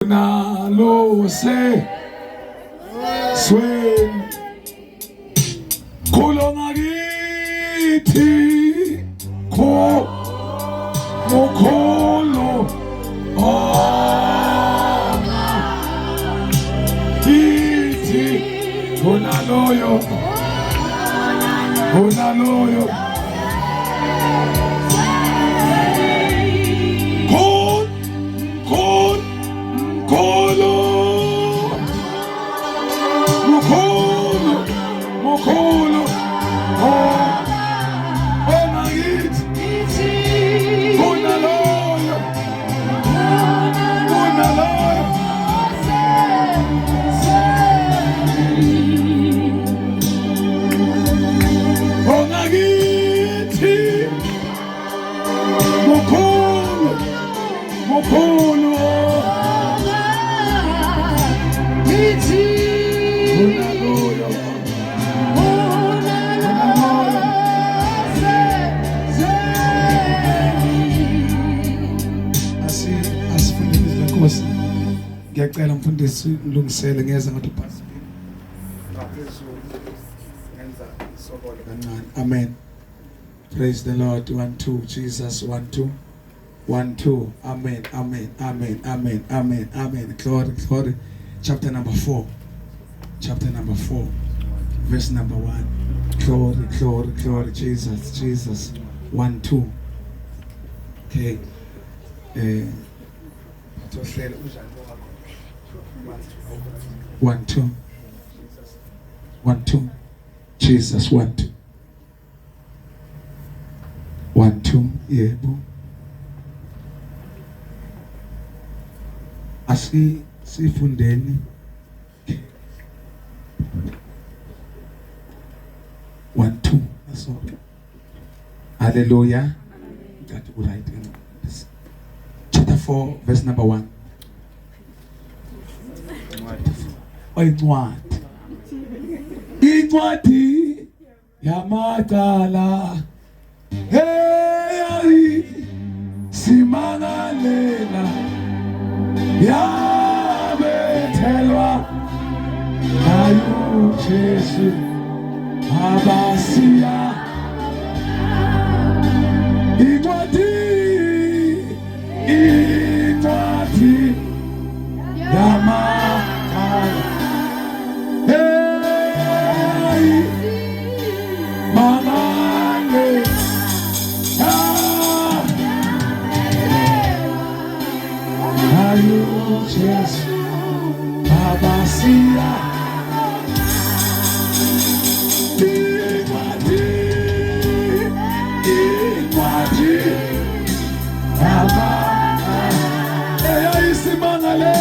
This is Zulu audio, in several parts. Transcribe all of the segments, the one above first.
Nalo se sweni khulo ngakithi kho mukholo ithi kunaloyo kunaloyo Khul, mkhulu, mkhulu, mkhulu, oh, ongakithi, kunaloyo, kunaloyo. Ongakithi, mkhulu, Mukhulu unaloyo asi asifunde izwi lenkosi. Ngiyacela mfundisi ngilungisele ngiyeza ngathi ubhasi ngaphezulu ngenza isokolo kancane. Amen. Praise the Lord. 1 2 Jesus 1 2 1 2 amen amen amen amen amen amen glory glory chapter number 4 chapter number 4 verse number 1 glory glory glory Jesus Jesus 1 2 okay eh thohlela unjani wakho 1 2 1 2 Jesus 1 2 1 2 yebo asi sifundeni 1 2 asonke haleluya ngathi ku right chapter 4 verse number 1 oyincwadi incwadi yamacala hey simangalela yabethelwa nayo Jesu abasiya incwadi incwadi yamacala hey manane ayo Jesu abasia incwadi incwadi eyayisimangale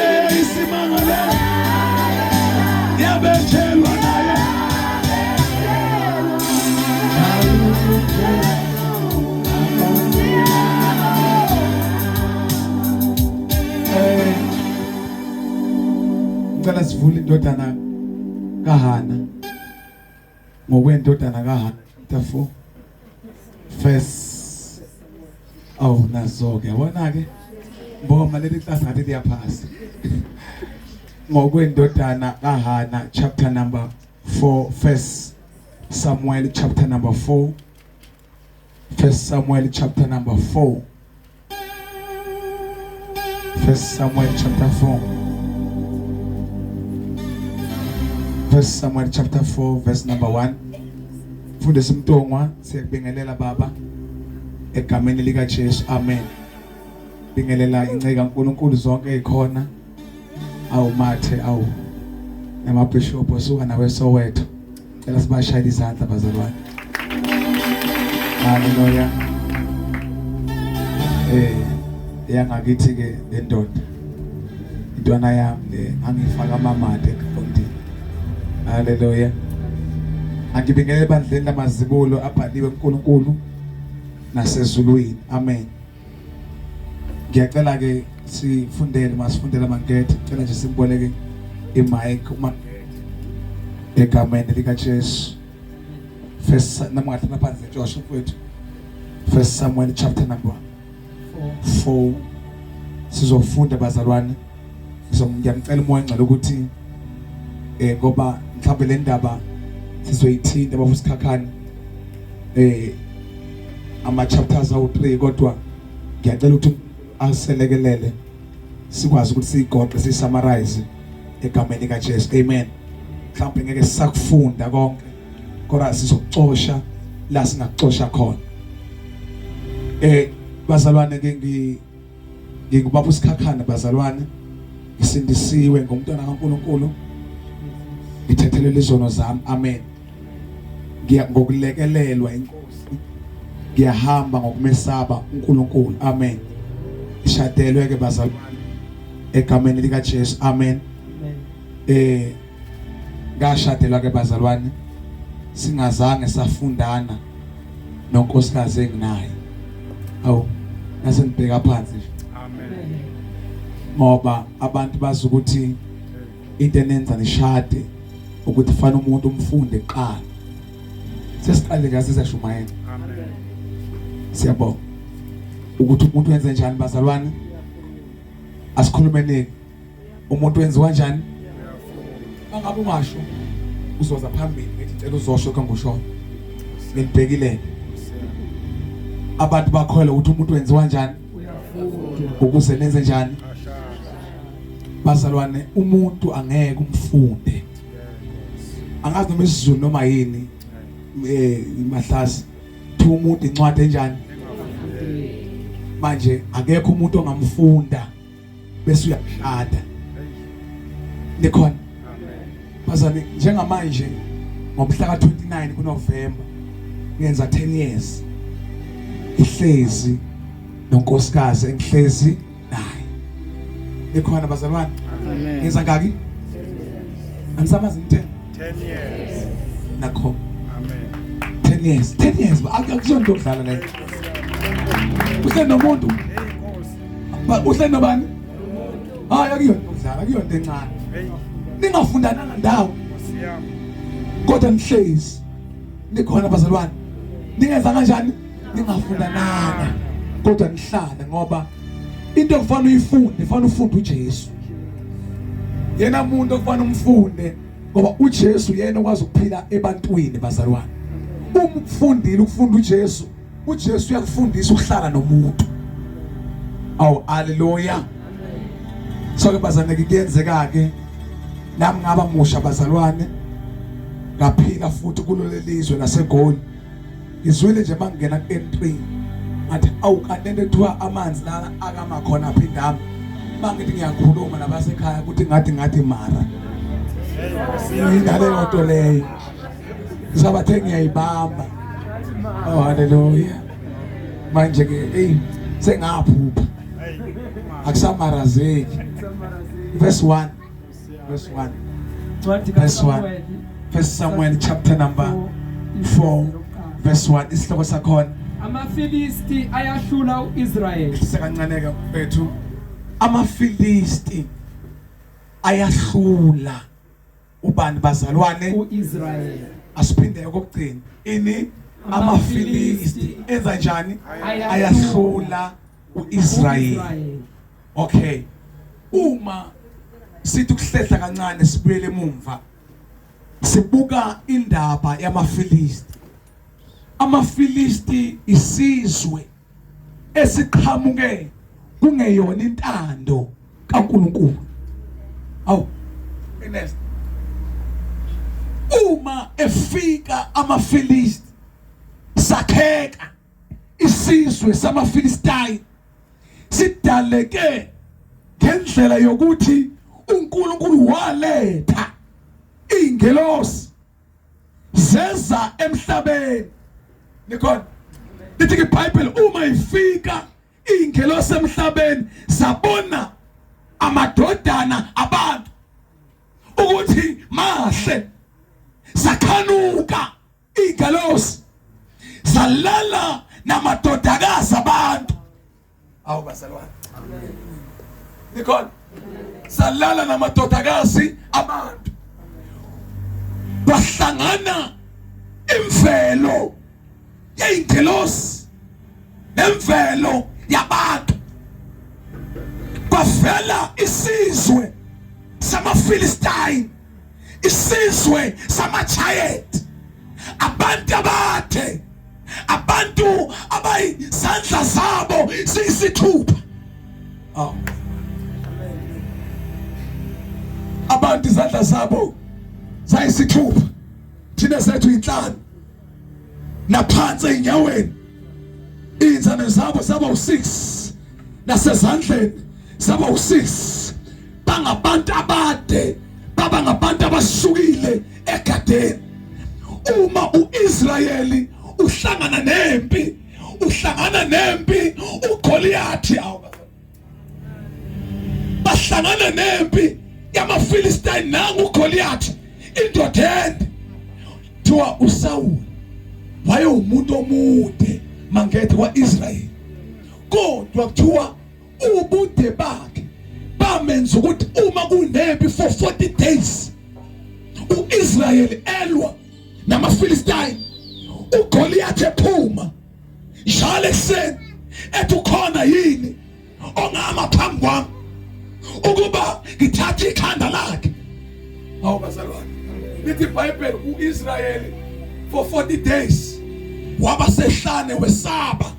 eyayisimangale yabethelwa naye ngicela sivule indodana kaHana ngokwendodana kaHana chapter 4 verse awu nazo ke yabona ke mboma leli class ngathi liyaphasa ngokwendodana kaHana chapter number 4 first Samuel chapter number 4 first Samuel chapter number 4 First Samuel chapter 4. First Samuel chapter 4 verse number 1. Mfundisi Mtongwa siyakubingelela baba egameni lika Jesu amen. Bingelela inceka kaNkuluNkulu zonke ezikhona. Awu mathe awu namabishop osuka nawe Soweto. Cela sibashayele izandla bazalwane. Haleluya. Eh yangakithi ke le ndoda. Intwana yami le angifaka amamade eqondile. Haleluya. Angibingelele ebandleni lamazibulo abhaliwe uNkulunkulu nasezulwini. Amen. Ngiyacela ke sifundele masifundele mangethe. Cela nje simboleke imic uma egameni lika Jesu. First noma ngahlala phansi Joshua mfowethu. First Samuel chapter number 4. Sizofunda bazalwane. Ngiyamcela uMoya oNgcwele ukuthi ngoba mhlawumbe le ndaba sizoyithinta baba uSikhakhane ama chapters awu3, kodwa ngiyacela ukuthi aselekelele sikwazi ukuthi siyigoqe, sisummarize egameni likaJesu. Amen. Mhlawumbe ngeke sisakufunda konke, kodwa sizokucosha la singakucosha khona. Bazalwane, ke ngingubaba uSikhakhane bazalwane, ngisindisiwe ngumntwana kaNkuluNkulu, ngithethelele izono zami. Amen. Ngiya ngokulekelelwa inkosi, ngiyahamba ngokumesaba uNkulunkulu. Amen. Ishadelwe ke bazalwane egameni lika Jesu. Amen. Ngashadelwa ke bazalwane, singazange safundana nonkosikazi enginaye. Awu, nase ngibheka phansi nje. Amen. Ngoba abantu bazi ukuthi into enenza nishade ukuthi fana umuntu umfunde kuqala. Sesiqale nje sisashumayela. Amen. Siyabonga. Ukuthi umuntu wenze njani bazalwane? Asikhulumeleni. Umuntu wenziwa kanjani? Mangabe ungasho uzoza phambili ngithi cela uzosho kangusho. Ngibhekile. Abantu bakholwa ukuthi umuntu wenziwa kanjani? Ukuze nenze njani? Bazalwane, umuntu angeke umfunde. Angazi noma isiZulu noma yini mahlasi. Thi umuntu incwadi enjani? Manje akekho umuntu ongamfunda bese uyashada. Nikhona? Bazalwane, njengamanje ngomhla ka-29 kuNovember ngenza 10 years ihlezi nonkosikazi engihlezi naye. Nikhona bazalwane? Ngenza ngaki? Anisamazi ngithe 10 years. Nakho. Amen. 10 years. 10 years akuzonto okudlala leyo. Usenomuntu. Uhleli nobani? Hayi, akuyona ukudlala, akuyona into encane. Ningafundananga ndawo. Kodwa nihlezi. Nikhona bazalwane. Ningenza kanjani? Ningafundananga. Kodwa nihlale, ngoba into okufanele uyifunde, fanele ufunde uJesu. Yena umuntu okufanele umfunde, ngoba uJesu yena okwazi ukuphila ebantwini bazalwane. Uma ukufundile ukufunda uJesu, uJesu uyakufundisa ukuhlala nomuntu. Awu, haleluya. So ke bazalwane, kuyenzeka ke nami ngaba musha bazalwane, ngaphila futhi kulolu lizwe laseGoli. Ngizwile nje mangena ku-N3 ngathi awu, kanti lento ethiwa amanzi lana akama khona phindami. Mangithi ngiyakhuluma nabasekhaya ukuthi ngathi mara ingane yodwa leyo ngisabathe ngiyayibamba. Oh, haleluya. Manje ke hey, sengaphupha akusamarazeki. Verse 1, verse 1. Incwadi Verse 1. kaSamuweli. First Samuel chapter number 4 verse 1, isihloko sakhona. AmaFilisti ayahlula uIsrayeli. Sekancane ke mfethu. AmaFilisti ayahlula ubani bazalwane? UIsrayeli. Asiphinde okugcina ini. AmaFilisti enza njani? Ayahlula uIsrayeli. Okay, uma sithi ukuhlehla kancane sibuyele emumva, sibuka indaba yamaFilisti. AmaFilisti isizwe esiqhamuke kungeyona intando kaNkuluNkulu. Awu Ernest, uma efika amaFilisti, sakheka isizwe samaFilistayi, sidaleke ngendlela yokuthi uNkulunkulu waletha ingelosi zeza emhlabeni. Nikhona? Lithi iBhayibheli uma ifika ingelosi emhlabeni, sabona amadodana abantu ukuthi mahle, sakhanuka ingelosi, salala namadodakazi abantu. Awu bazalwane, nikhona? Salala namadodakazi abantu, bahlangana imvelo yeyingelosi nemvelo yabantu. Kwavela isizwe samaFilistine, isizwe samaGiant, abantu abathe, abantu abayizandla zabo ziyisithupha. Oh. Abantu izandla zabo zayisithupha, thina zethu inhlanu naphansi einyaweni inzane zabo zaba u6 nasezandleni zaba u6. Bangabantu abade, baba ngabantu abasukile egadeni. Uma uIsrayeli uhlangana nempi, uhlangana nempi uGoliathi, bahlangana nempi yamaFilistine, nangu uGoliath, indoda ende. Kuthiwa uSawuli wayewumuntu omude mangethe kwaIsrayeli, kodwa kuthiwa ubude bakhe bamenza ukuthi uma kunempi for 40 days uIsrayeli elwa namaFilistine, uGoliath ephuma njalo ekuseni ethi ukhona yini ongama phambi kwami ukuba ngithathe ikhanda lakhe. Awu bazalwane, lithi iBhayibheli uIsrayeli for 40 days waba sehlane, wesaba,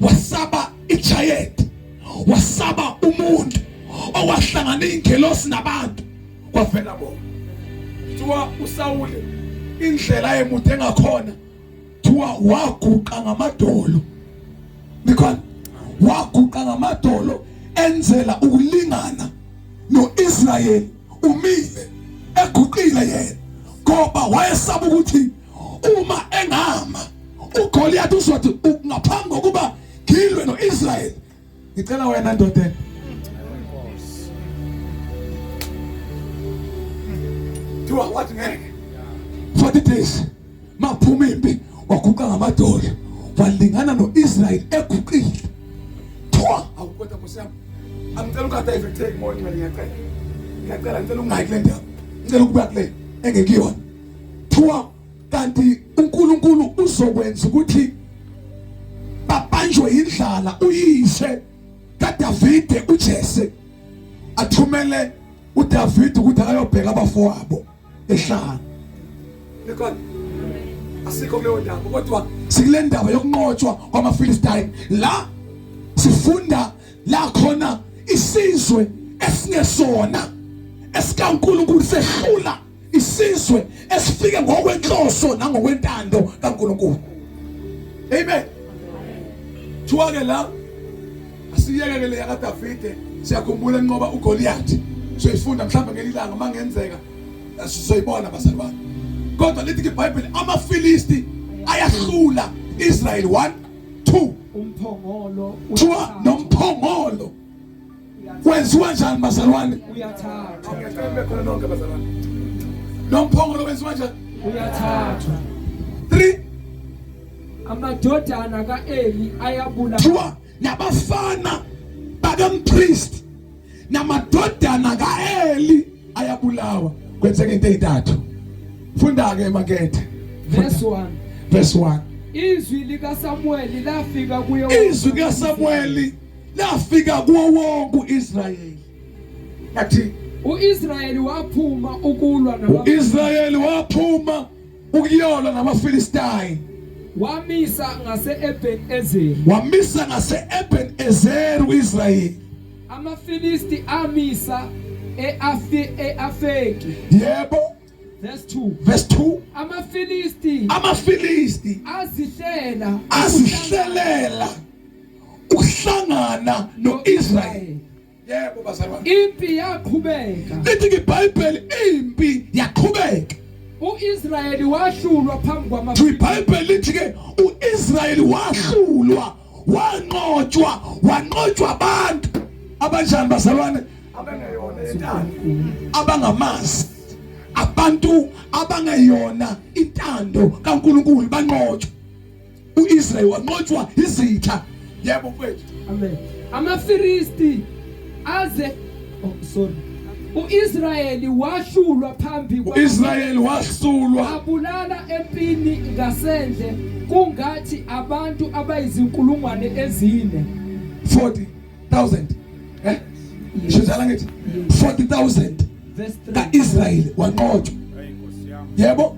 wasaba igiant, wasaba umuntu owahlangana ingelosi nabantu, kwavela bona. Kuthiwa uSawuli indlela emude ngakhona, kuthiwa waguqa ngamadolo, nikhona, waguqa ngamadolo enzela ukulingana noIsrayeli, umile eguqile yena, ngoba wayesaba ukuthi uma engama uGoliath uzothi ngaphambi kokuba ngilwe noIsrayeli ngicela wena ndoda. Thiwa wathi ngeke 40 days maphuma impi, waguqa ngamadolo walingana noIsrael eguqile. Thiwa awukodwa Nkosi yami, angicela ukade overtake more ngicela, ngiyacela, ngiyacela, ngicela ungayi kule ndaba, ngicela ukubuya kule engekuyona. Thiwa kanti uNkulunkulu uzokwenza ukuthi babanjwe indlala, uyise kaDavide uJese athumele uDavide ukuthi akayobheka abafowabo ehlane. Nikhona? Asikho kuleyo ndaba, kodwa sikule ndaba yokunqotshwa kwamaFilistine. La sifunda la khona isizwe esingesona esikaNkulunkulu sehlula isizwe esifike ngokwenhloso nangokwentando kaNkulunkulu. Amen. Thiwa ke la asiyeke ke le yakaDavide, siyakhumbula enqoba uGoliath, soyifunda mhlawumbe ngelilanga mangenzeka sizoyibona bazalwane. Kodwa lithi iBhayibheli amaFilisti ayahlula Israel 1 2 umphongolo. Thiwa nomphongolo wenziwa njani bazalwane? Uyathathwa. Ngiyacela nibe khona nonke bazalwane. Nomphongolo wenziwa njani? Uyathathwa. 3 Amadodana kaEli ayabulawa. Thiwa nabafana bakampriest namadodana kaEli ayabulawa. Kwenzeka into ezintathu. Funda ke makethe. Verse 1. Verse 1. Izwi likaSamueli lafika kuye. Izwi likaSamueli lafika kuwo wonke uIsrayeli. Lathi uIsrayeli waphuma ukulwa nama uIsrayeli waphuma ukuyolwa namaFilistine. Wamisa ngase-Eben Ezeri. Wamisa ngase-Eben Ezeri uIsrayeli. AmaFilisti amisa e-Afeki. Yebo. Verse 2. Verse 2. AmaFilisti AmaFilisti azihlela azihlelela ukuhlangana noIsrayeli. Yebo bazalwane. Impi yaqhubeka. Lithi iBhayibheli impi yaqhubeka. UIsrayeli wahlulwa phambi kwama. IBhayibheli lithi ke uIsrayeli wahlulwa, wanqotshwa, wanqotshwa abantu abanjani bazalwane? Abangeyona intando, abangamazi, abantu abangeyona intando kaNkulunkulu banqotshwa. uIsrael wanqotshwa izitha. Yebo mfethu. Amen. AmaFilisti aze, oh sorry. UIsrayeli wahlulwa phambi kwa uIsrayeli wahlulwa, abulala empini ngasendle kungathi abantu abayizinkulungwane ezine. 40,000. Eh? Ngisho ngithi 40000 Verse 3. kaIsrael wanqotshwa. Yebo.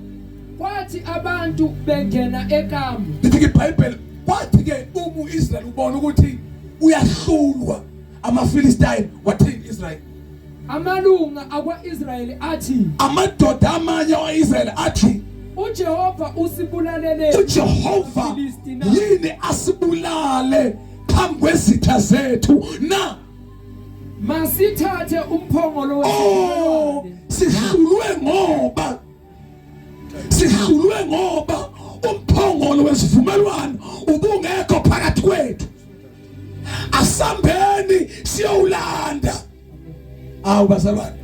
Kwathi abantu bengena ekamu Lithi ke iBhayibheli kwathi ke uma uIsrael ubona ukuthi uyahlulwa amaFilistine wathini Israel? Amalunga akwaIsrayeli athi Amadoda amanye waIsrael athi uJehova usibulalele uJehova amaFilisti na? yini asibulale phambi kwezitha zethu na? Masithathe umphongolo Oh, wesivumelwano sihlulwe ngoba umphongolo wesivumelwano ubungekho phakathi kwethu. Asambeni siyowulanda. Awu bazalwane,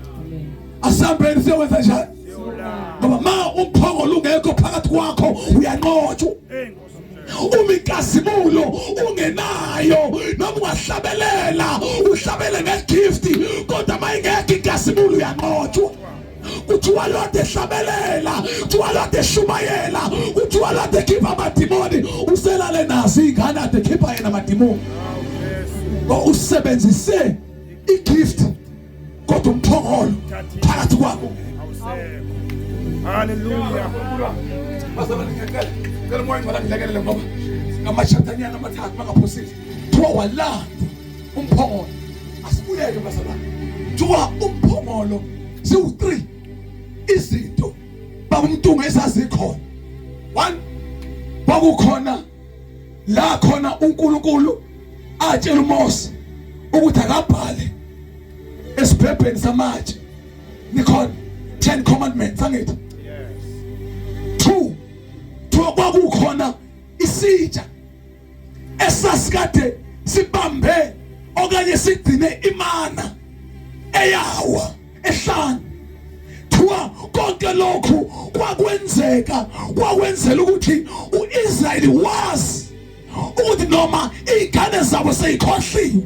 asambeni siyokwenza njani? Ngoba ma umphongolo ungekho phakathi kwakho uyanqotshwa. Uma inkazimulo ungenayo, noma ungahlabelela uhlabele ngegift, kodwa mayingekho inkazimulo uyanqotshwa. Kuthiwa lode hlabelela, kuthiwa lode shumayela, kuthiwa lode khipha amadimoni, uselale nazo ingane ade khipha yena amadimoni. Ngoba usebenzise igift kodwa umphongolo phakathi kwakho. Hallelujah. Bazalwane, ngiyacela, cela umoya ngcwele angilekelele ngoba ngamachapter amathathu bangaphosile. Kuthiwa walandwa umphongolo. Asibuyeke bazalwane. Kuthiwa umphongolo ziwu3 izinto babumntunga ezazikhona. 1, kwakukhona la khona uNkulunkulu atshela uMose ukuthi akabhale esibhebheni samatshe. Nikhona 10 commandments angithi? Yes. 2, kuthiwa kwakukhona isitsha esasikade sibambe okanye sigcine imana eyawa ehlane. Kuthiwa konke lokhu kwakwenzeka kwakwenzela ukuthi uIsrayeli wazi ukuthi noma izingane zabo seyikhohliwe,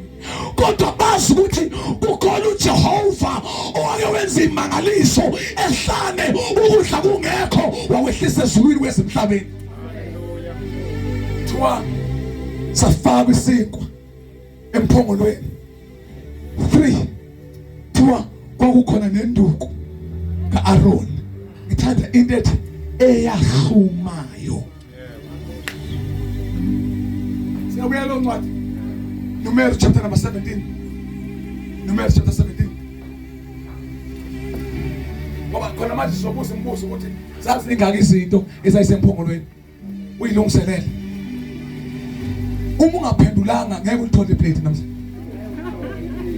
kodwa bazi ukuthi kukhona uJehova owake wenza imangaliso ehlane, ukudla kungekho, wawehlisa ezulwini kwezemhlabeni. Kuthiwa safaka isinkwa emphongolweni. 3, kuthiwa kwakukhona nenduku kaAron. Ngithanda into ethi eyahlumayo. Siyabuya lo ncwadi Numeri chapter number 17. Numeri chapter 17, ngoba khona manje sizobuza imibuzo ukuthi zazingaki izinto ezayisemphongolweni. Uyilungiselele. Uma ungaphendulanga ngeke ulithole iplate namhlanje.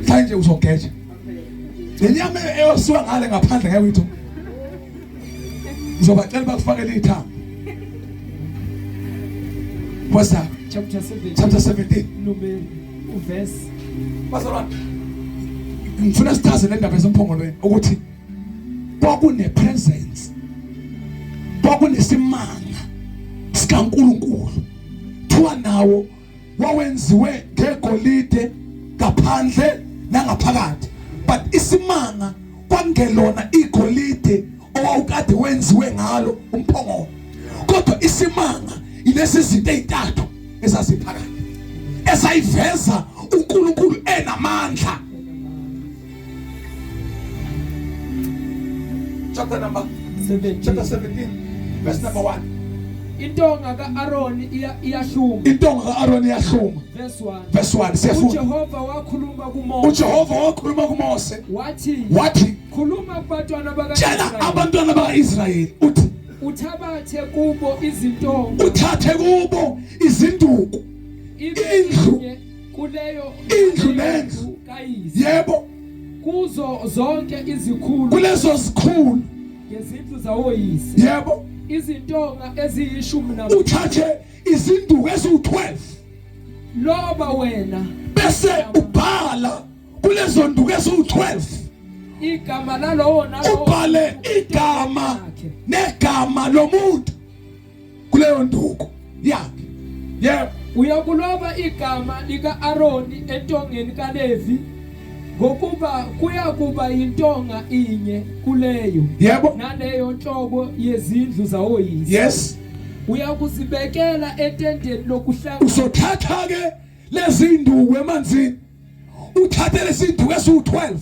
Mhlawumbe uzogeja le nyama eyosiwa ngale ngaphandle, ngeke uyithole. Ngizobacela bakufakele ithambo. What's that? Chapter 17. Chapter 17. Numeri uverse Bazalwane, ngifuna sichaze le ndaba esemphongolweni ukuthi kwakune presence, kwakunesimanga sikaNkuluNkulu. Thiwa nawo wawenziwe ngegolide ngaphandle nangaphakathi, but isimanga kwangelona igolide owawukade wenziwe ngalo umphongolo, kodwa isimanga ilesi zinto ezintathu ezaziphakathi esayiveza uNkulunkulu enamandla. Chapter number 17. Chapter 17 verse number 1. Intonga kaAroni iyahluma. Intonga kaAron iyahluma. Verse 1. Verse 1, siyafunda. uJehova wakhuluma kuMose. uJehova wakhuluma kuMose. Wathi, Wathi, khuluma kubantwana tshela bakaIsrayeli abantwana bakaIsrayeli uthi uthabathe kubo izintonga uthathe kubo izinduku ibe Indlu. inye kuleyo Indlu nendlu. kayise Yebo. Kuzo zonke izikhulu Kulezo zikhulu ngezindlu zawoyise Yebo. izintonga eziyishumi nambili. Uthathe izinduku eziwu12. Loba wena Bese ubhala kulezo nduku eziwu12 igama lalowo nalowo ubhale igama yakhe. negama lomuntu kuleyo nduku yakhe. Yebo. Uyakuloba igama lika-Aroni entongeni kaLevi, ngokuba kuyakuba yintonga inye kuleyo naleyo nhlobo yezindlu zawoyise. Uyakuzibekela etendeni lokuhlangana. Uzothatha ke lezi nduku emanzini. Uthathe lesinduku esiwu12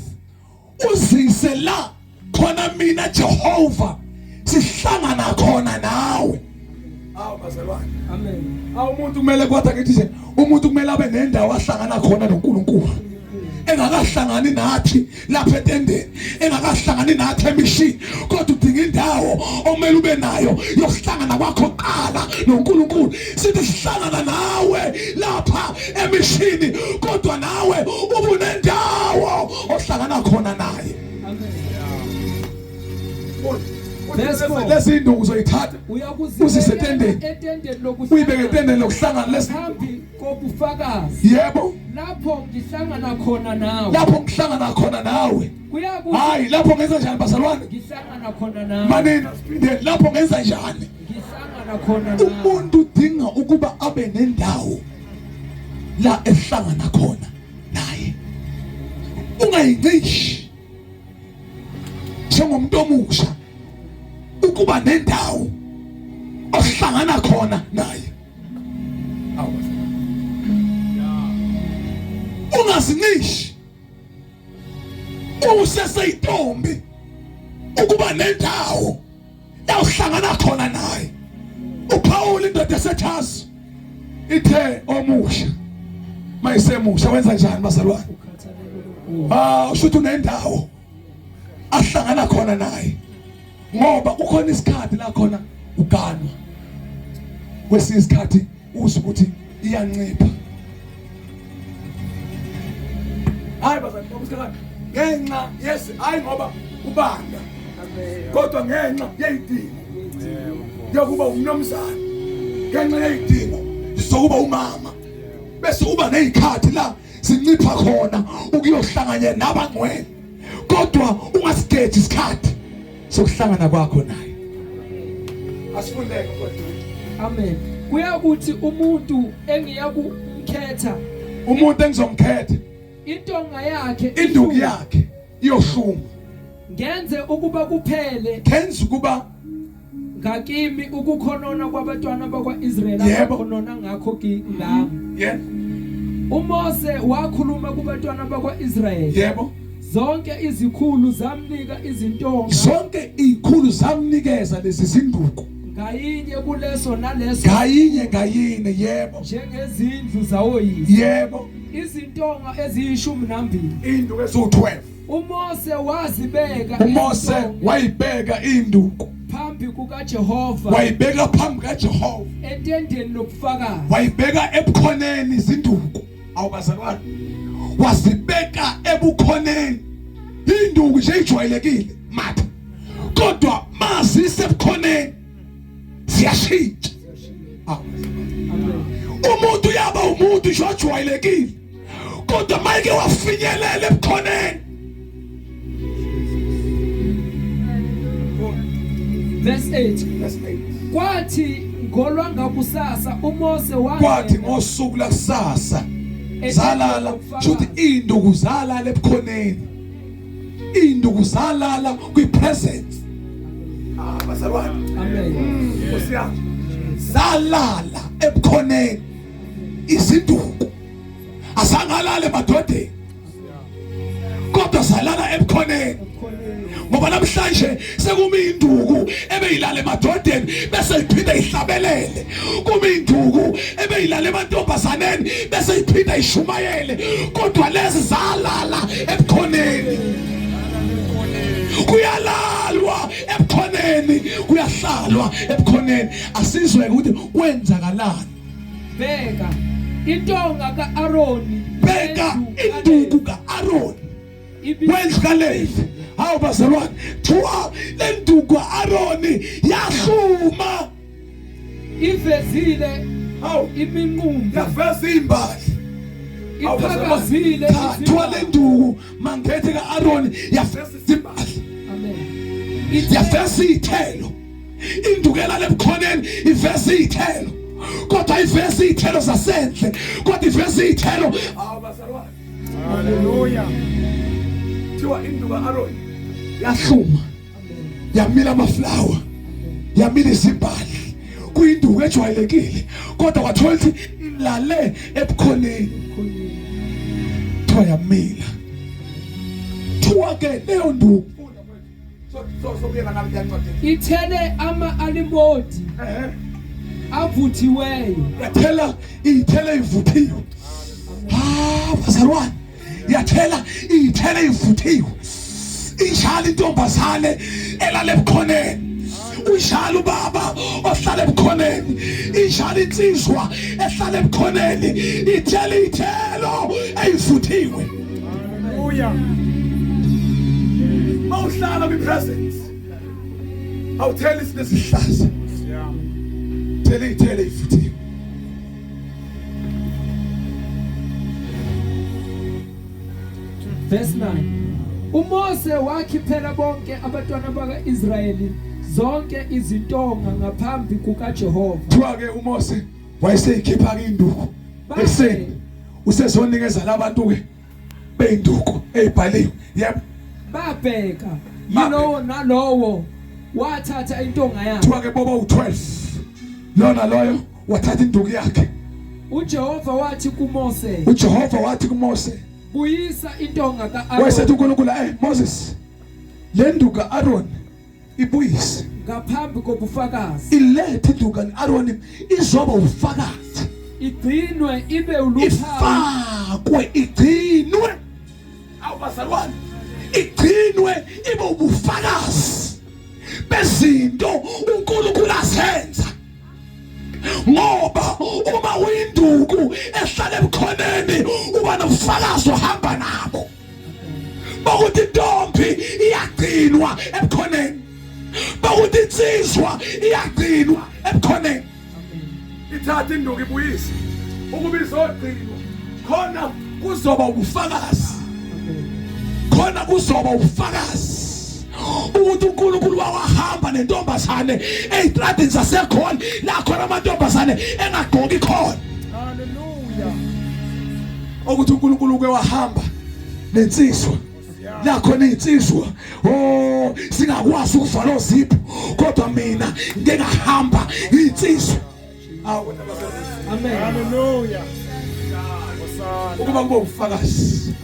uzise la khona mina Jehova sihlangana khona nawe. Awu bazalwane. Amen. Awu umuntu kumele kodwa ngithi nje umuntu kumele abe nendawo ahlangana khona noNkulunkulu. Engakahlangani nathi lapha etendeni, engakahlangani nathi emishini, kodwa udinga indawo omele ube nayo yokuhlangana kwakho kuqala noNkulunkulu. Sithi sihlangana nawe lapha emishini, kodwa nawe ubunendawo ohlangana khona naye. Amen. Verse 4. Lezi induku uzoyithatha uzise etendeni, etendeni lokuhlangana, uyibeke etendeni lokuhlangana lesi phambi kobufakazi. Yebo. Lapho ngihlangana khona nawe. Lapho ngihlangana khona nawe. Kuyakuthi Hayi lapho ngenza njani bazalwane? ngihlangana khona nawe. Manini siphinde lapho ngenza njani? Ngihlangana khona nawe. Umuntu udinga ukuba abe nendawo la ehlangana khona naye. Ungayincishi njengomuntu omusha ukuba nendawo ohlangana khona naye. Ungazincishi useseyintombi ukuba nendawo la uhlangana khona naye. uPaul indoda esethasu ithe omusha mayisemusha wenza njani bazalwane? Ah, usho ukuthi unendawo ahlangana khona naye, ngoba kukhona isikhathi la khona uganwa, kwesinye isikhathi uzwe ukuthi iyancipha. Hayi bazalwane, ngoba isikhathi ngenxa yes, hayi ngoba ubanda, kodwa ngenxa yeyidingo yokuba umnomzane, ngenxa yeyidingo sokuba umama, bese uba nezikhathi la sincipha khona ukuyohlanganyela nabangcwele, kodwa ungasigeji isikhathi sokuhlangana kwakho naye. Asifundeke mfowethu. Amen. Kuyakuthi umuntu engiyakumkhetha, umuntu engizomkhetha, intonga yakhe, induku yakhe iyohluma, ngenze ukuba kuphele, ngenze ukuba ngakimi ukukhonona kwabantwana bakwa-Israyeli abakhonona ngakho ngami. Yebo. uMose wakhuluma kubantwana bakwa-Israyeli. Yebo. Zonke izikhulu zamnika izintonga. Zonke izikhulu zamnikeza lezi zinduku. Ngayinye kuleso naleso. Ngayinye ngayinye, yebo. Njengezindlu zawoyise. Yebo. Izintonga eziyishumi nambili. Induku eziwu12. uMose wazibeka. uMose wayibeka induku phambi kukaJehova. Wayibeka phambi kaJehova etendeni lobufakazi. Wayibeka ebukhoneni izinduku. Awubazalwane, wazibeka ebukhoneni induku nje ijwayelekile matha, kodwa mazisebukhoneni ziyashintsha. Umuntu uyaba umuntu nje ojwayelekile, kodwa mayike wafinyelela ebukhoneni. Verse 8. Verse 8. Kwathi ngolwangakusasa uMose wangena. Kwathi ngosuku lakusasa zalala, shuthi induku zalala ebukhoneni, induku zalala kwi presence. Ah bazalwane. Amen. Nkosi yami. Zalala ebukhoneni izinduku, azangalala emadodeni, kodwa zalala ebukhoneni, ngoba namhlanje sekumi induku ebeyilala emadodeni bese iphinde ihlabelele, kumi induku ebeyilala emantombazaneni bese iphinde ishumayele, kodwa lezi zalala ebukhoneni. Kuyalalwa ebukhoneni, kuyahlalwa ebukhoneni. Asizwe ukuthi kwenzakalani. Bheka intonga kaAroni, bheka induku kaAroni wendlu kaLevi. Hawu bazalwane, thiwa le nduku kaAroni yahluma, ivezile hawu iminqumbi, yaveza imbali, iphakazile. Thiwa le nduku mangethe kaAroni yaveza izimbali. Amen. Yaveza iy'thelo. Indukela lebukhoneni iveza iy'thelo, kodwa iveza iy'thelo zasendle, kodwa iveza iy'thelo. Hawu bazalwane. Haleluya. Thiwa induku kaAroni yahluma, yamila amaflawa, yamila izimbali. Kuyinduku ejwayelekile, kodwa kwathola ukuthi ilale ebukhoneni. Kuthiwa yamila. Kuthiwa ke leyo nduku Ithele ama-alimodi avuthiweyo. Yathela iy'thelo ey'vuthiwe. Ah, bazalwane, yathela iy'thelo ey'vuthiwe. Injalo intombazane elala ebukhoneni. Unjalo ubaba ohlala ebukhoneni. Injalo insizwa ehlala ebukhoneni. Ithela iy'thelo ey'vuthiwe. Hallelujah. Mawuhlala kwi-presence awutheli izinto ezihlaza. Thela iy'thelo ey'vuthiwe. Verse 9. uMose wakhiphela bonke abantwana baka-Israyeli zonke izintonga ngaphambi kukaJehova. Kuthiwa ke uMose wayeseyikhipha ke induku ekuseni usezonikeza labantu ke beyinduku eyibhaliwe. Yebo. Babheka yilowo nalowo wathatha intonga yakhe. Kuthiwa ke boba u12 lona loyo wathatha induku yakhe. uJehova wathi kuMose, uJehova wathi kuMose, buyisa intonga kaAron. Wayesethi uNkulunkulu, eh Moses, le nduku kaAron ibuyise ngaphambi kobufakazi, ilethe induku kaAron izoba ufakazi, igcinwe ibe uluphawu, ifakwe igcinwe. Awu bazalwane, igcinwe ibe ubufakazi bezinto uNkulunkulu azenza. Ngoba uma uyinduku ehlala ebukhoneni uba nobufakazi ohamba nabo bokuthi intombi iyagcinwa ebukhoneni, bokuthi insizwa iyagcinwa ebukhoneni. Ithatha induku ibuyise ukuba izogcinwa khona kuzoba ubufakazi, khona kuzoba ubufakazi ukuthi uNkulunkulu wawahamba nentombazane ezitradini zaseGoli la khona amantombazane engagqoki khona. Hallelujah. Ukuthi uNkulunkulu uke wahamba nensizwa la khona insizwa, oh singakwazi ukuvala ozipho, kodwa mina ngeke ngahamba insizwa. Awu Amen. Hallelujah. Ukuba kube ubufakazi.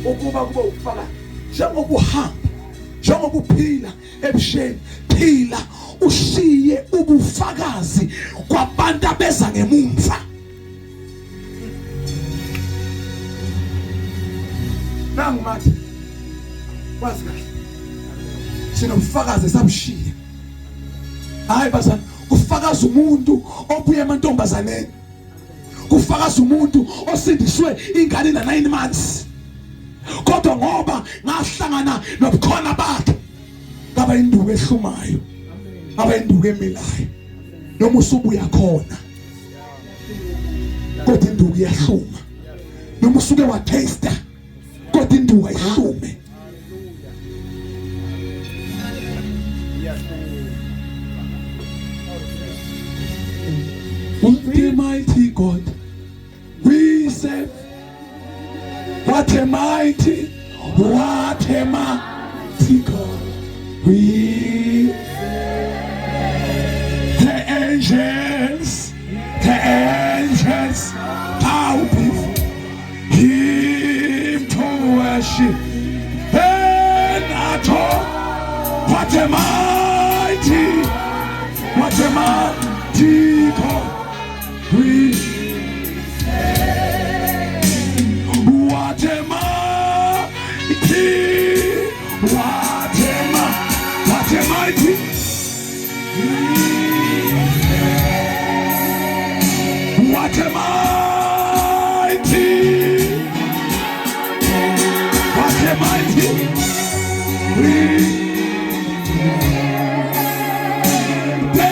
Ukuba kube ubufakazi. Njengoba uhamba, njengoba uphila ebusheni, phila ushiye ubufakazi kwabantu abeza ngemumva. Nangu mathi wazi kahle sinobufakazi esabushiya. Hayi bazana, kufakaza umuntu obuye emantombazaneni, kufakaza umuntu osindiswe ingane na 9 months, kodwa ngoba ngahlangana nobukhona bakhe ngaba induku ehlumayo, ngaba induku emilayo, noma usubuya khona kodwa induku iyahluma, noma usuke wataste kodwa induku ayihlume. What a mighty God we serve. What a mighty, what a mighty God we serve. The angels, the angels bow before him to worship and adore. What a mighty, what a mighty God we serve. What a mighty, what a mighty, what a mighty, what a mighty, what a mighty we. The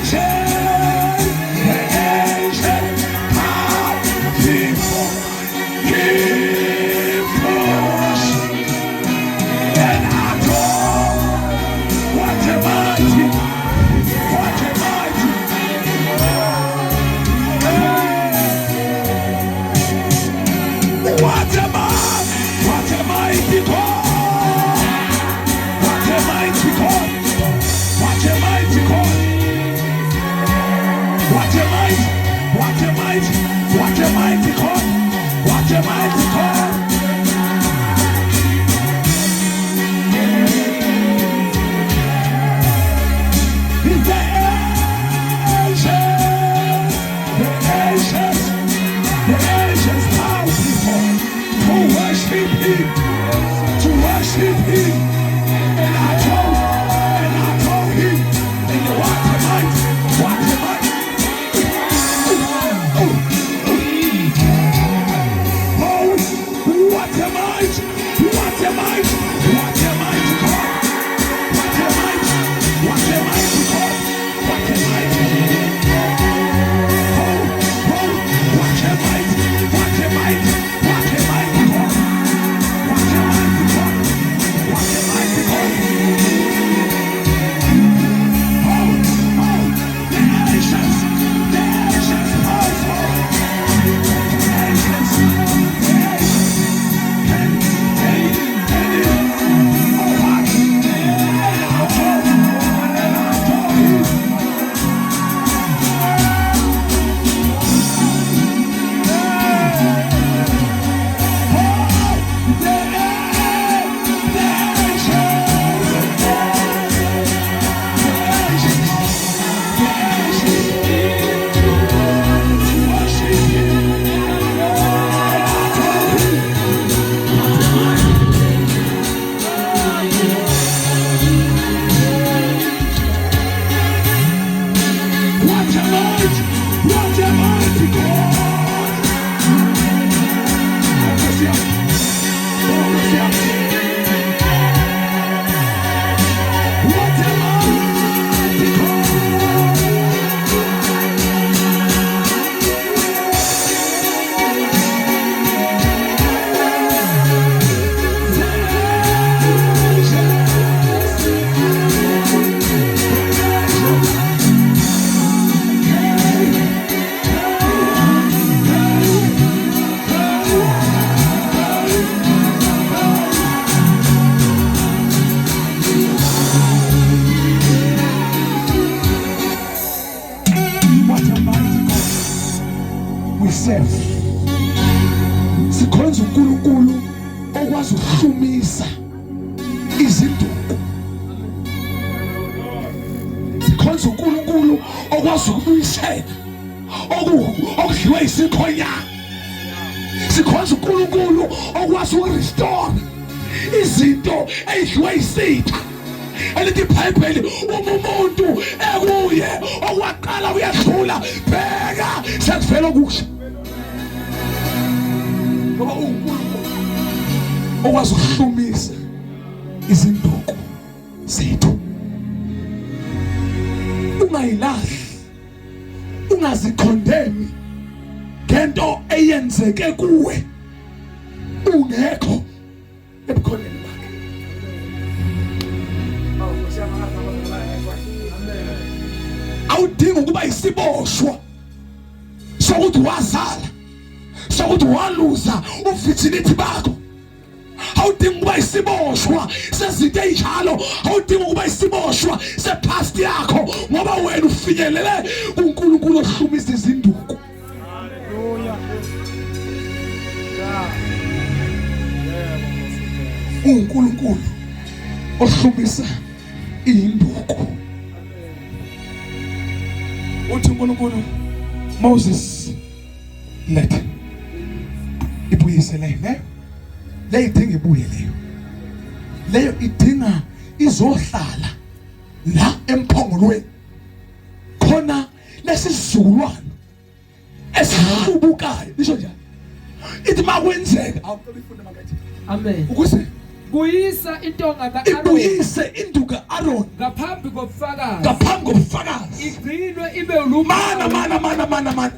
angel, the angel bow before him to worship and adore. What a mighty, what a mighty, what a mighty, what a mighty God. worship him, to worship him. And I told him, and what a might, what a might. Oh, what a might, what a might, what a mighty God. What a might, what a mighty God, what a mighty. Oh, oh, what a might, what a might, what a mighty God. What a mighty God, what a mighty God. Oh, oh, the ancients, also. The ancients, the ancients. Can, oh, what? And I told him. Oh, the ancients, the ancients, the ancients, to worship him. And I told him, what a mighty. What a mighty, what a mighty God. Oh, Nkosi yami. Oh, Nkosi yami. What a mighty God. The ancients, the ancients. Hey, hey, hey, hey, hey. What a mighty God we serve. Sikhonza uNkulunkulu okwazi ukuhlumisa izinduku. Sikhonza uNkulunkulu okwazi ukubuyisela okudliwe isikhonyana. Sikhonza uNkulunkulu okwazi ukurestore izinto eyidliwe isitha. Elithi iBhayibheli, uma umuntu ekuye, okwaqala uyadlula, bheka, sekuvela okusha. Ngoba uNkulunkulu okwazi ukuhlumisa izinduku zethu. Ungayilahli, ungazikhondemi ngento eyenzeke kuwe ungekho ebukhoneni bakhe. Oh, Nkosi yami, awudingi ukuba isiboshwa sokuthi wazala, sokuthi waluza uvirginity bakho. Awudingi ukuba isiboshwa sezinto ey'njalo. Awudingi ukuba isiboshwa sepast yakho, ngoba wena ufinyelele kuNkulunkulu ohlumisa izinduku. Hallelujah. Yeah. Yebo, Nkosi Jesu. UNkulunkulu ohlumisa induku. Uthi uNkulunkulu, "Moses, let ibuyise leyo, ne leyo idinga ibuye, leyo idinga izohlala la emphongolweni khona lesizukulwane esihlubukayo." Lisho njani? Ithi makwenzeka, awucela ifunde makathi. Amen. Ukuze Buyisa intonga ka-Aaron ibuyise induku ka-Aaron ngaphambi kobufakazi, ngaphambi kobufakazi, igcinwe ibe uluphawu mana, mana, mana, mana, mana,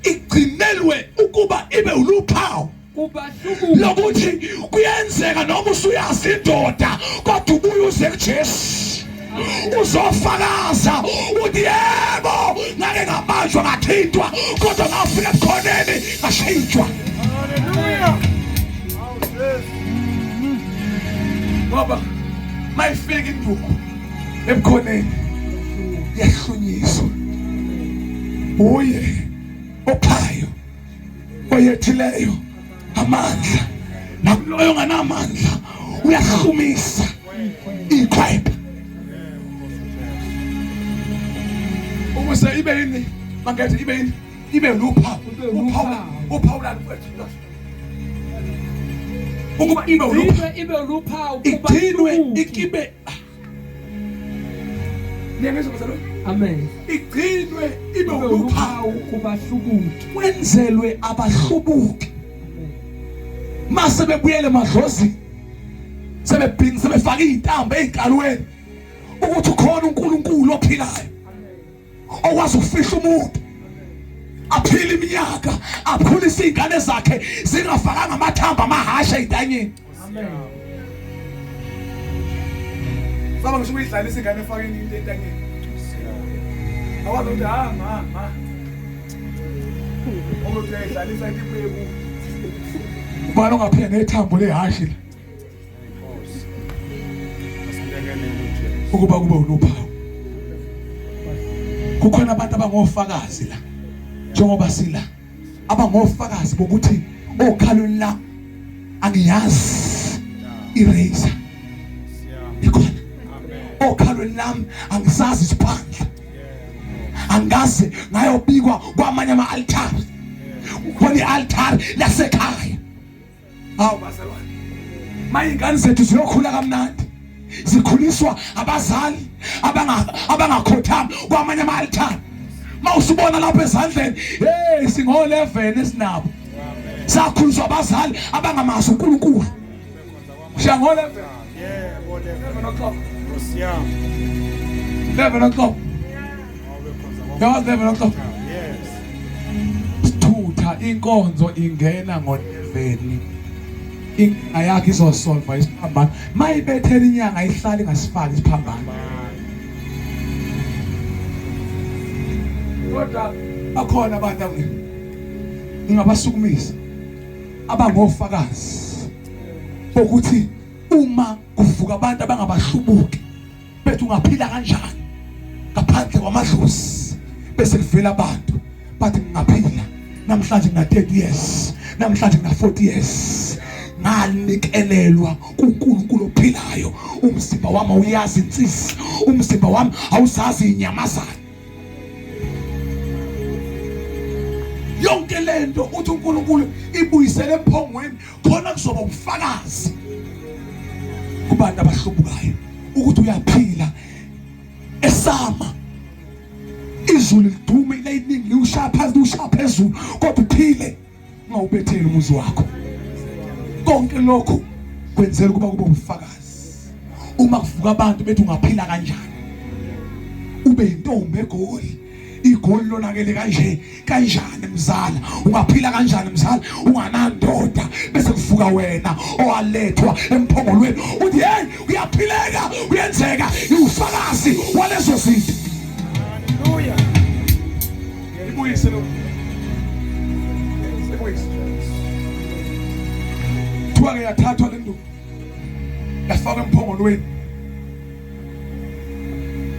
igcinelwe ukuba ibe uluphawu kubahlubuki. Lokuthi kuyenzeka noma usuyazi indoda, kodwa ubuye uze kuJesu uzofakaza uthi, "Yebo, ngake ngabanjwa, ngathintwa, kodwa ngafika ebukhoneni ngashintshwa." Hallelujah. Awu Jesu. Ngoba mayifika induku ebukhoneni, iyahlunyiswa. Uye ophayo, oyethileyo amandla, nakuloyo onganamandla uyahlumisa ikhwepha ukuze ibe yini? Mangethe ibe yini? Ibe luphawu. Ibe luphawu. Uphawu, uphawu lani, mfethu? Ukuba ibe uluphawu. Igcinwe ibe luphawu Igcinwe kubahlubuki. ikibe. Niyangizwa bazalwane? Amen. Igcinwe ibe Ibe uluphawu. luphawu kubahlubuki. Kwenzelwe abahlubuki. Mase bebuyele emadlozini. Sebebhinqa sebefaka izintambo ezinkalweni ukuthi ukhona uNkulunkulu ophilayo. Okwazi ukufihla umuntu. Aphile iminyaka, akhulise izingane zakhe zingafakanga amathambo amahasha ezintanyeni. Amen. Saba ngisho ukuyidlalisa ingane efake into entanyeni. Awazi ukuthi ha ma ma. Ukuthi uyayidlalisa into ibuye ku. Ubani ongaphila nethambo lehashi la Nkosi. Asilekelele uJesu. Ukuba kube unophawu. Kukhona abantu abangofakazi la. Njengoba sila abangofakazi bokuthi okhalweni la angiyazi eraser ikhona. Amen. Okhalweni lami angisazi isiphandla. Angaze ngayobikwa kwamanye ama-altar. Kukhona i-altar lasekhaya. Hawu bazalwane, mayingane zethu ziyokhula kamnandi zikhuliswa abazali abangakhothami kwamanye ama-altar. Mawusubona lapha ezandleni, hey, singo 11 esinabo sakhuliswa abazali abangamazi uNkulunkulu. Siya ngo 11. Yebo, 11 o'clock. Nkosi yami. 11 o'clock. Yazi 11 o'clock. Yes. Sithutha inkonzo ingena ngo-11. Inkinga yakhe izosolva isiphambano. Mayibethela inyanga ihlale ingasifaki isiphambano. Kodwa bakhona abantu ngingabasukumisa abangofakazi bokuthi uma kuvuka abantu abangabahlubuki bethi ungaphila kanjani ngaphandle kwamadlozi, bese kuvela abantu bathi ngingaphila namhlanje ngina 30 years, namhlanje ngina 40 years, nganikelelwa kuNkulunkulu ophilayo. Umzimba wami awuyazi insisi, umzimba wami awuzazi inyamazana. Yonke lento uthi uNkulunkulu ibuyisele emphongweni khona kuzoba ubufakazi kubantu abahlubukayo ukuthi uyaphila. Esama izulu lidume ilayiningi liwushaya phansi liwushaya phezulu, kodwa uphile ungawubetheli umuzi wakho. Konke lokhu kwenzela ukuba kube ubufakazi uma kuvuka abantu bethi ungaphila kanjani ube yintombi eGoli, iGoli lonakele kanje kanjani mzala, ungaphila kanjani mzala unganandoda, bese kuvuka wena owalethwa emphongolweni uthi hey, uyaphileka, uyenzeka, iwufakazi walezo zinto. Hallelujah. Ibuyise lo. Ibuyise. Kuthiwa ke yathathwa le nduku yafakwa emphongolweni.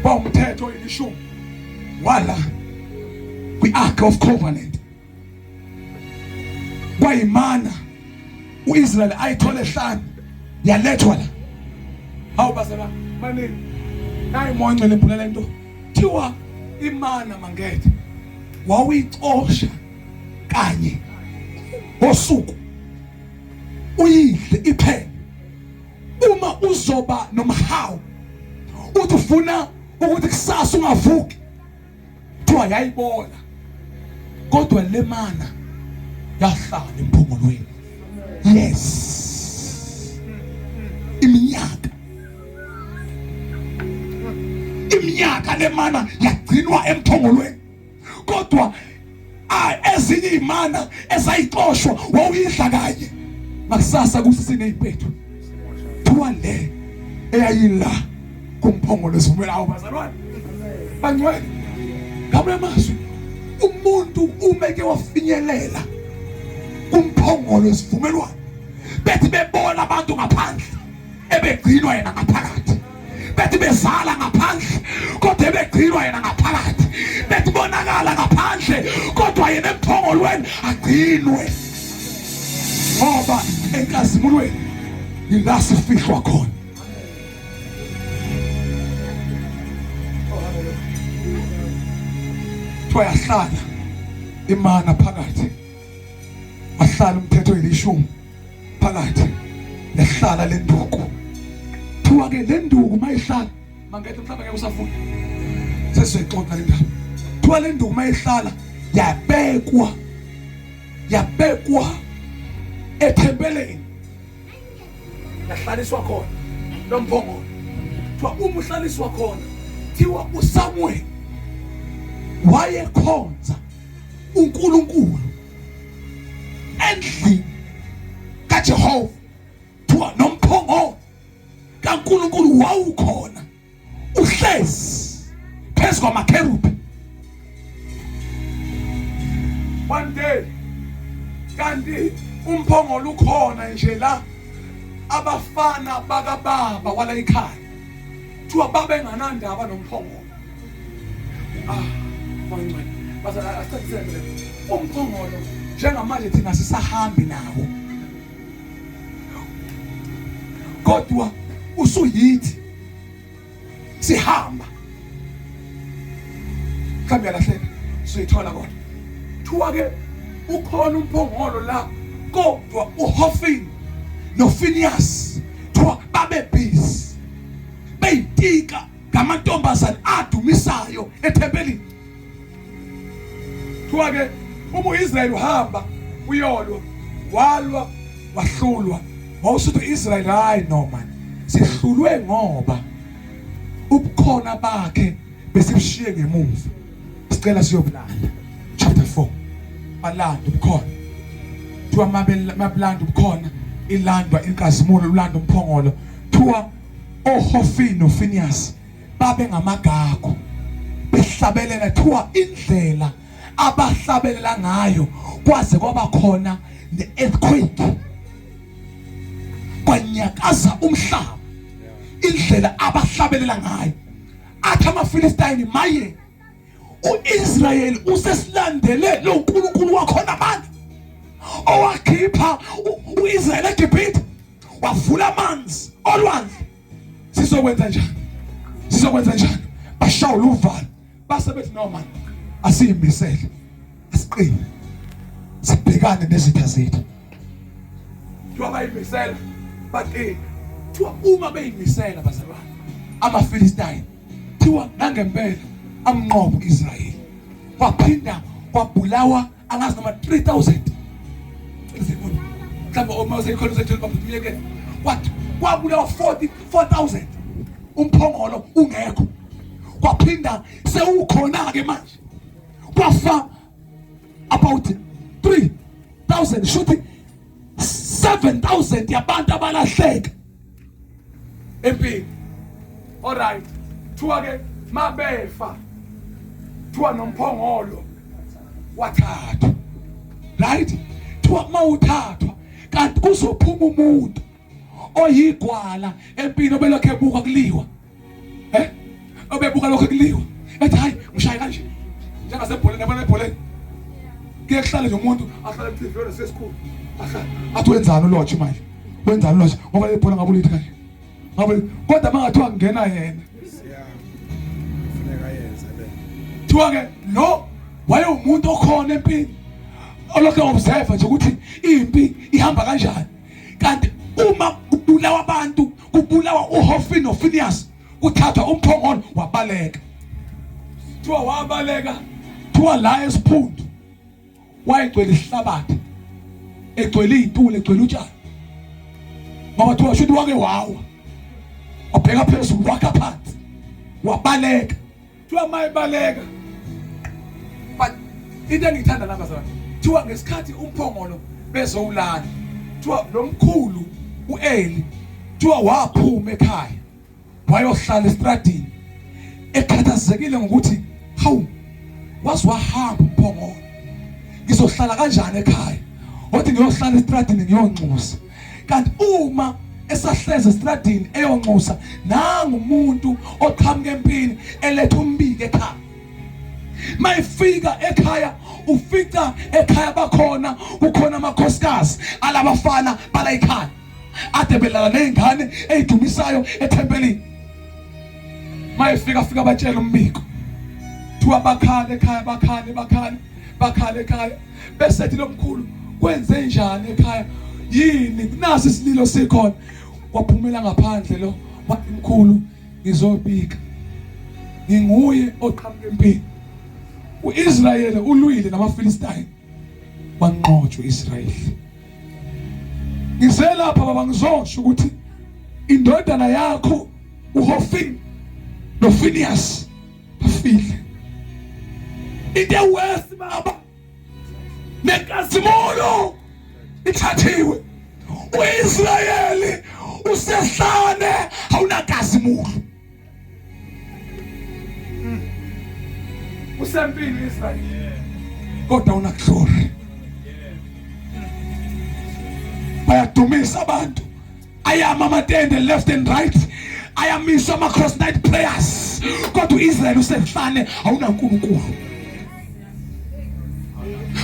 Kwawumthetho oyilishumi wala kwi-Ark of Covenant. Kwayimana uIsrael ayithole ehlane yalethwa la. Hawu bazalwane, maningi nayi moya ngcwele mbula lento. Thiwa imana mangethe wawuyicosha kanye ngosuku uyidle iphele. Uma uzoba nomhawu uthi ufuna ukuthi kusasa ungavuki, kuthiwa yayibola, kodwa lemana yahlala emphongolweni. Yes, iminyaka lemana yagcinwa emphongolweni, kodwa ezinye imana ezayixoshwa wawuyidla kanye ngakusasa kusisineyipethu. Thiwa le eyayila kumphongolo esivumelayo bazalwane bangcwele. Ngamanye amazwi, umuntu umeke wafinyelela kumphongolo esivumelwano, bethi bebona abantu ngaphandle ebegcinwa yena ngaphakathi, bethi bezala ngaphandle kodwa ebegcinwa yena ngaphakathi, bethi bonakala ngaphandle kodwa yena emphongolweni agcinwe, ngoba enkazimulweni yila sifihlwa khona. Kuthiwa yahlala imana phakathi, wahlala umthetho yelishumi phakathi. Yahlala le nduku. Thiwa ke le nduku mayihlala mangethe mhlawumbe ngeke usafunda. Sesizoyixoxa le ndaba. Thiwa le nduku mayihlala yabekwa yabekwa ethempeleni yahlaliswa khona lo mphongolo. Thiwa uma uhlaliswa khona thiwa uSamuel wayekhonza uNkulunkulu endlini kaJehova thiwa nomphongolo kaNkulunkulu wawukhona uhlezi phezu kwamakherubhi. One day kanti umphongolo ukhona nje la abafana bakababa wala ekhaya kuthiwa babenganandaba nomphongolo. Ah, mangcwele basa asithathisele umphongolo njengamanje thina sisahambi nawo kodwa usuyithi sihamba mhlawumbe yalahleka suyithola kodwa thiwa ke ukhona umphongolo la kodwa uHofini noFinias thiwa babe busy beyitika ngamantombazane adumisayo ethempelini. Kuthiwa ke uma uIsrael uhamba uyolwa walwa wahlulwa wawusuthi uIsrael hayi no man sihlulwe ngoba ubukhona bakhe besibushiye ngemuva sicela siyobulanda chapter 4 balanda ubukhona kuthiwa mabelanda ubukhona ilandwa inkazimulo ulanda umphongolo kuthiwa oHofini noFiniyasi babe ngamagagu behlabelela thiwa indlela abahlabelela ngayo kwaze kwaba khona ne-earthquake kwanyakaza umhlaba indlela abahlabelela ngayo athi amaFilistayini maye uIsrayeli usesilandele lo nkulunkulu wakhona abantu owakhipha uIsrayeli eGibhithe wavula amanzi olwandle. Sizokwenza njani? Sizokwenza njani? Bashawula uvalo base bethi no man asiyimisele asiqine sibhekane nezitha zethu. Kuthiwa bayimisela baqina. Kuthiwa uma beyimisela bazalwane amaFilistayini kuthiwa nangempela amnqoba uIsrayeli kwaphinda kwabulawa angazi noma 3000 izikhulu mhlawumbe uma useyikhona usethole baphumuyeke kwathi kwabulawa 44000 umphongolo ungekho kwaphinda sewukhona ke manje kwafa about 3000 shuthi 7000 yabantu abalahleka empini. Alright, thiwa ke mabefa thiwa nomphongolo wathathwa. Right, thiwa mawuthathwa kanti kuzophuma umuntu oyigwala empini obelokhu ebuka kuliwa eh obebuka lokho kuliwa ethi hayi ngishaye kanje njengasebholeni yabona ebholeni kuye kuhlale nje umuntu ahlale kuCV sesikhulu ahlale athi wenzani uLodge manje wenzani uLodge ngoba le bhola ngabe ulithi kanje ngabe kodwa mangathiwa kungena yena funeka yenze le thiwa ke lo wayewumuntu okhona empini olokhu observe nje ukuthi impi ihamba kanjani kanti uma kubulawa abantu kubulawa uHofni noFinehas kuthathwa umphongolo wabaleka thiwa wabaleka thiwa la esiphundu wayegcwele isihlabathi egcwele izintuli egcwele utshani ngoba thiwa shuthi wake wawa wabheka phezulu wakha phansi wabaleka Thiwa mayibaleka. But into engiyithanda la bazalwane, thiwa ngesikhathi umphongolo bezowulanda, thiwa lo mkhulu uEli thiwa waphuma ekhaya wayohlala estradini ekhathazekile ngokuthi hawu waze wahamba umphongolo ngizohlala kanjani ekhaya wathi ngiyohlala estradini ngiyonxusa kanti uma esahleze estradini eyonxusa nangu umuntu oqhamuka empini eletha umbiko ekhaya mayifika ekhaya ufica ekhaya bakhona kukhona amakhosikazi alabafana bala ekhaya ade belala nezingane ezidumisayo ethempelini mayefika fika batshela umbiko thiwa bakhale ekhaya bakhale bakhale bakhale ekhaya bese ethi lomkhulu kwenze njani ekhaya Yini nasi isililo sikhona. Waphumela ngaphandle lo wathi mkhulu ngizobika. Nginguye oqhamuka empini. UIsrayeli ulwile namaFilistine. Wanqotshwa uIsrayeli. Ngize lapha baba ngizosho ukuthi indodana yakho uHofini noPhineas bafile. Into ewesi baba nenkazimulo ithathiwe. UIsrayeli usehlane awunakazimulo. Usempini Israel. Kodwa una glory. Bayadumisa abantu. Ayama amatende left and right. Ayamiswa ama cross night prayers. Kodwa uIsrael usehlane awunaNkulunkulu.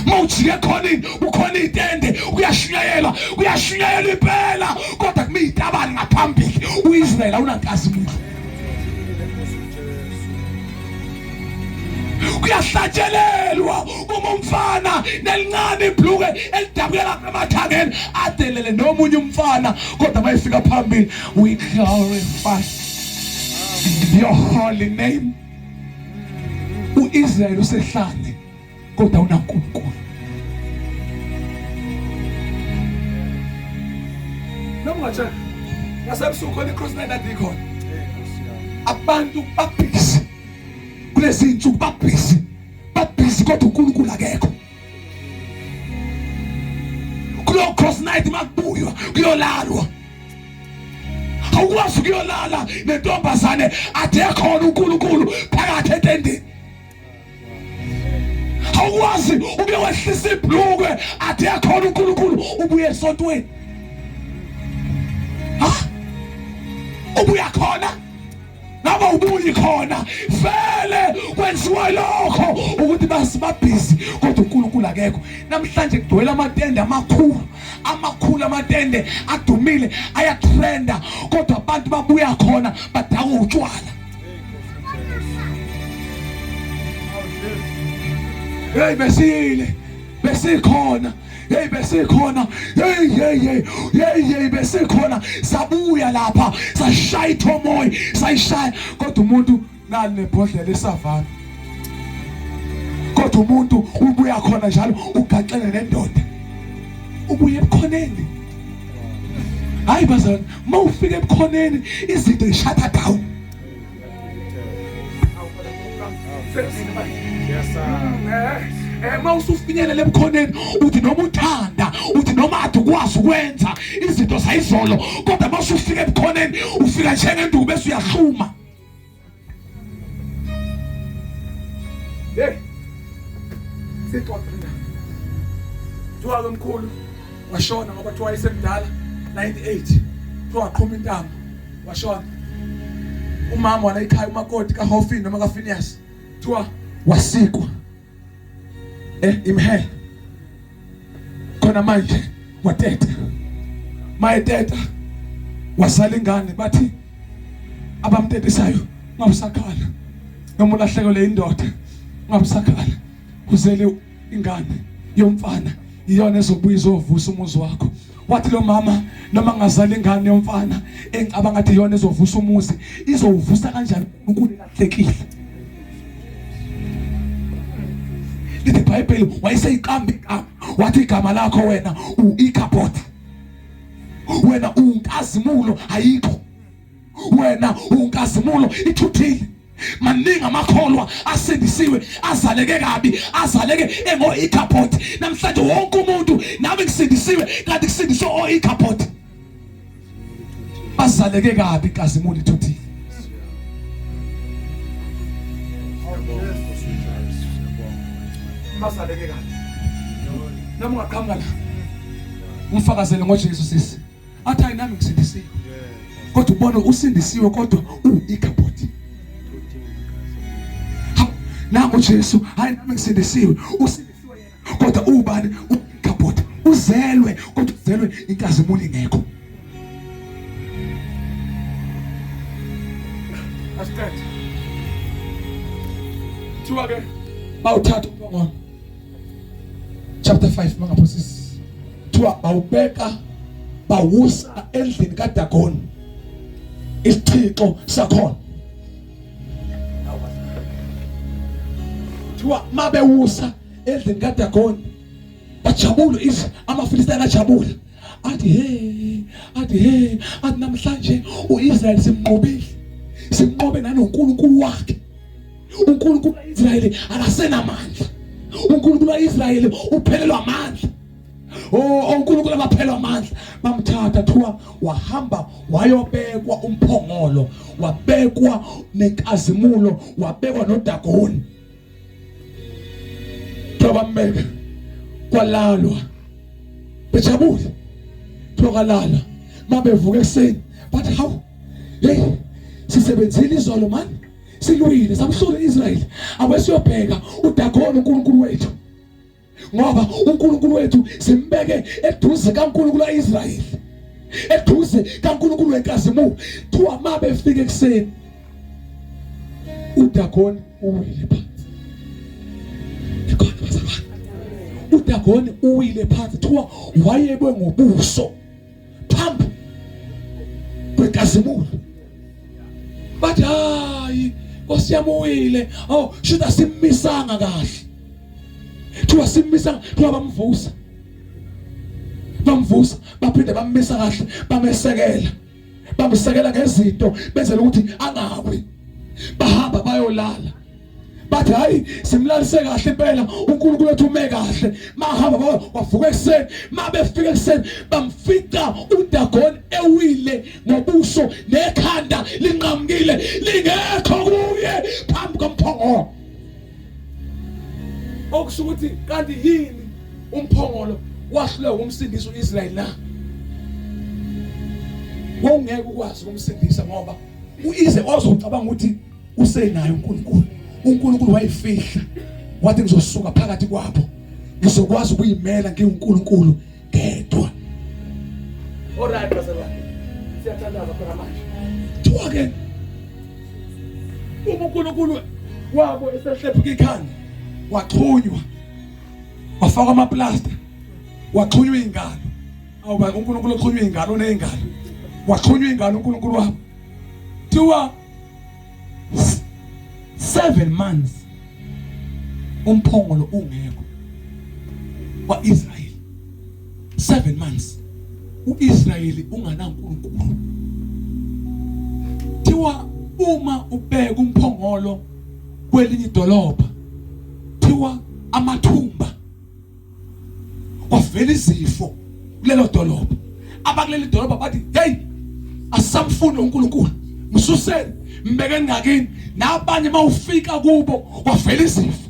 Mawujike khona kukhona itende kuyashunyayelwa kuyashunyayelwa impela kodwa kumi itabani ngaphambili uIsrael awunankazimulo kuyahlatshelelwa uma umfana nelincane ibhluke elidabukela emathangeni adelele nomunye umfana kodwa mayefika phambili we glorify your holy name uIsrael usehlane kodwa unaNkulunkulu. Noma ungatshela nasebusuku khona i-cross night ade ikhona. Abantu babhizi kulezi insuku babhizi babhizi kodwa uNkulunkulu akekho. Kulo cross night makubuywa kuyolalwa. Awukwazi ukuyolala nentombazane ade khona uNkulunkulu phakathi etendeni. Awukwazi ukuyowehlisa ibhlukwe ade khona uNkulunkulu ubuye esontweni. Ha? Ubuya khona? Ngaba ubuyi khona vele kwenziwa lokho ukuthi basibabhizi kodwa uNkulunkulu akekho. Namhlanje kugcwele amatende amakhulu amakhulu amatende adumile ayatrenda kodwa abantu babuya khona badakwa utshwala. Hey besile besikhona hey besikhona hey hey hey hey hey besikhona sabuya lapha sashaya ithomoyi sayishaya kodwa umuntu nali nebhodlela esavana kodwa umuntu ubuya khona njalo ugaxele nendoda ubuye ebukhoneni hayi bazalwane uma ufika ebukhoneni izinto zishutha down Uma usufinyelela ebukhoneni uthi noma uthanda uthi noma ade ukwazi ukwenza izinto zayizolo kodwa uma usufika ebukhoneni ufika njengenduku bese uyahluma. Hey. Sixoxe la. Kuthiwa ke mkhulu washona ngoba kuthiwa wayesemdala 98. Kuthiwa waqhuma intambo washona. Umama wala ekhaya umakoti kaHofini noma kaPhineas kuthiwa wasikwa imhela khona manje wateta mayeteta wasala ingane bathi abamtetisayo ngabusakhala noma ulahlekelwe indoda ngabusakhala uzele ingane yomfana iyona ezobuya izovusa umuzi wakho wathi lo mama noma ngazala ingane yomfana engicabanga ngathi iyona ezovusa umuzi izowuvusa kanjani uNkulunkulu elahlekile lithi iBhayibheli wayeseyiqamba igama wathi igama lakho wena uIkabod wena unkazimulo ayikho wena unkazimulo ithuthile maningi amakholwa asindisiwe azaleke kabi azaleke engo-ikhabhodi namhlanje wonke umuntu nami ngisindisiwe kanti kusindiswe o-ikhabhodi bazaleke kabi inkazimulo ithuthile Bazaleke kabi. Noma ungaqhamuka la umfakazele ngoJesu sisi athi hayi nami ngisindisiwe kodwa ubona usindisiwe kodwa uikhabhodi nangu Jesu hayi nami ngisindisiwe usindisiwe yena kodwa ubani uikhabhodi uzelwe kodwa uzelwe inkazimulo ingekho Asiqede. Thiwa ke bawuthatha umphongolo chapter 5 mangaphosisi thiwa bawubeka Bawusa endlini kaDagoni, isithixo sakhona. Kuthiwa mabewusa endlini kaDagoni bajabule, iz amaFilistiya ajabula, athi hey, athi hey, athi namhlanje uIsrael simnqobile, simnqobe nanoNkulunkulu wakhe. uNkulunkulu kaIsrayeli akasenamandla, uNkulunkulu kaIsrayeli uphelelwa amandla. Oh, uNkulunkulu abaphelwa amandla. Bamthatha, thiwa wahamba wayobekwa umphongolo, wabekwa nenkazimulo, wabekwa noDagoni. Thiwa bambeka, kwalalwa bejabule. Thiwa kwalala, mabevuka ekuseni bathi hawu, hey, sisebenzile izolo mani, silwile samhlula uIsrael, ake siyobheka uDagoni uNkulunkulu wethu, ngoba uNkulunkulu wethu simbeke eduze kaNkulunkulu kaIsrael, eduze kaNkulunkulu wenkazimulo. Thiwa mabefika ekuseni uDagoni uwile phansi. Ikhona bazalwane, uDagoni uwile phansi. Thiwa wayebwe ngobuso phambi kwenkazimulo. Bathi hayi, Nkosi yami, uwile. Oh, shuthi asimmisanga kahle. Thiwa simmisa, thiwa bamvusa, bamvusa, baphinde bammisa kahle, bamesekela, bamsekela ngezinto benzela ukuthi angawi. Bahamba bayolala, bathi hayi, simlalise kahle impela, uNkulunkulu wethu ume kahle. Mahamba wavuka ekuseni, mabefika ekuseni bamfica uDagoni ewile ngobuso, nekhanda linqamukile, lingekho kuye phambi komphongolo. Okusho ukuthi kanti yini umphongolo wahluleka ukumsindisa uIsrael na? Wawungeke ukwazi ukumsindisa, ngoba uIsrael wazocabanga ukuthi usenayo uNkulunkulu. uNkulunkulu wayifihla, wathi ngizosuka phakathi kwabo, ngizokwazi ukuyimela ngiwuNkulunkulu ngedwa. Alright bazalwane, siyathandaza khona manje. Thiwa ke uma uNkulunkulu wabo esehlephuka ikhanda, waxhunywa, wafakwa amaplaster, waxhunywa ingalo. Awuba uNkulunkulu oxhunywa ingalo unezingalo, waxhunywa ingalo uNkulunkulu wabo. Thiwa 7 months umphongolo ungekho kwaIsrael, 7 months uIsrayeli unganaNkulunkulu. Thiwa uma ubeka umphongolo kwelinye idolobha, thiwa amathumba, kwavela izifo kulelo dolobha. Abakuleli dolobha bathi hey, asamfuni uNkulunkulu, msuseni, mbekeni ngakini. Nabanye mawufika kubo kwavela izifo,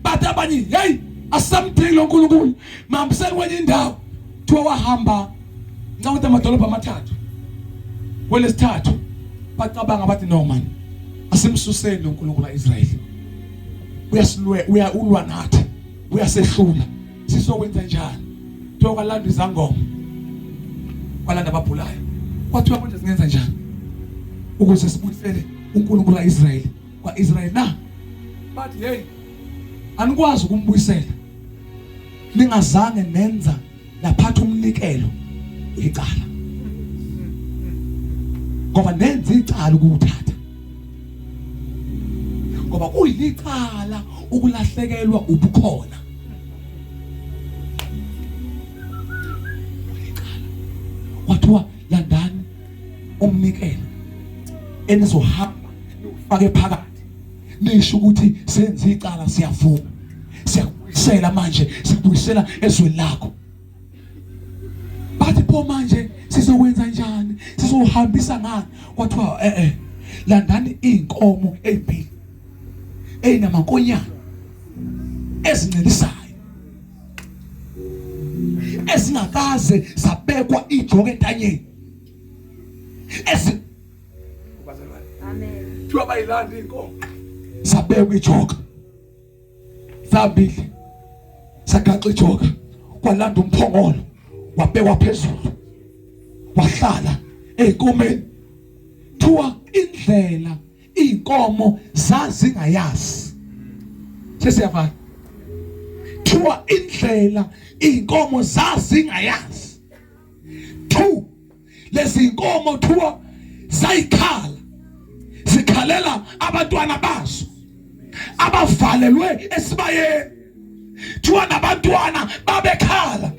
bathi abanye hey, asamdingi lo nkulunkulu, mhambiseni kwenye indawo. Kuthiwa wahamba ngicabanga amadolobha amathathu, kwelesithathu bacabanga bathi no man, asimsuseni lo nkulunkulu kaIsrayeli, uyasilwe, uya ulwa nathi, uyasehlula, sizokwenza njani? Kuthiwa kwalanda izangoma, kwalanda ababhulayo, kwathiwa manje singenza njani ukuze sibuyisele uNkulunkulu kaIsrayeli kwaIsrayeli na? Bathi hey, anikwazi ukumbuyisela ningazange nenza naphatha umnikelo icala, ngoba nenza icala ukuwuthatha, ngoba kuyilicala ukulahlekelwa ubukhona. Kwathiwa landani umnikelo enizohamba niwufake phakathi, nisho ukuthi senze icala, siyavuma, siyakubuyisela manje, sikubuyisela ezweni lakho. Bathi pho manje sizokwenza njani, sizohambisa ngani? Kwathiwa eh eh, landani izinkomo ezimbili eyinamankonyane ezincelisayo, ezingakaze zabekwa ijoke entanyeni, ezi Amen. Kuthiwa bayilanda inkomo. Sabekwa ijoka zambili, sagaxa ijoka, kwalanda umphongolo, wabekwa phezulu, wahlala ey'nkomeni. Thiwa indlela iy'nkomo zazingayazi. Sesiyavala. Thiwa indlela iy'nkomo zazingayazi. 2 lezi inkomo thiwa zayikhala zikhalela abantwana bazo abavalelwe esibayeni thiwa nabantwana babekhala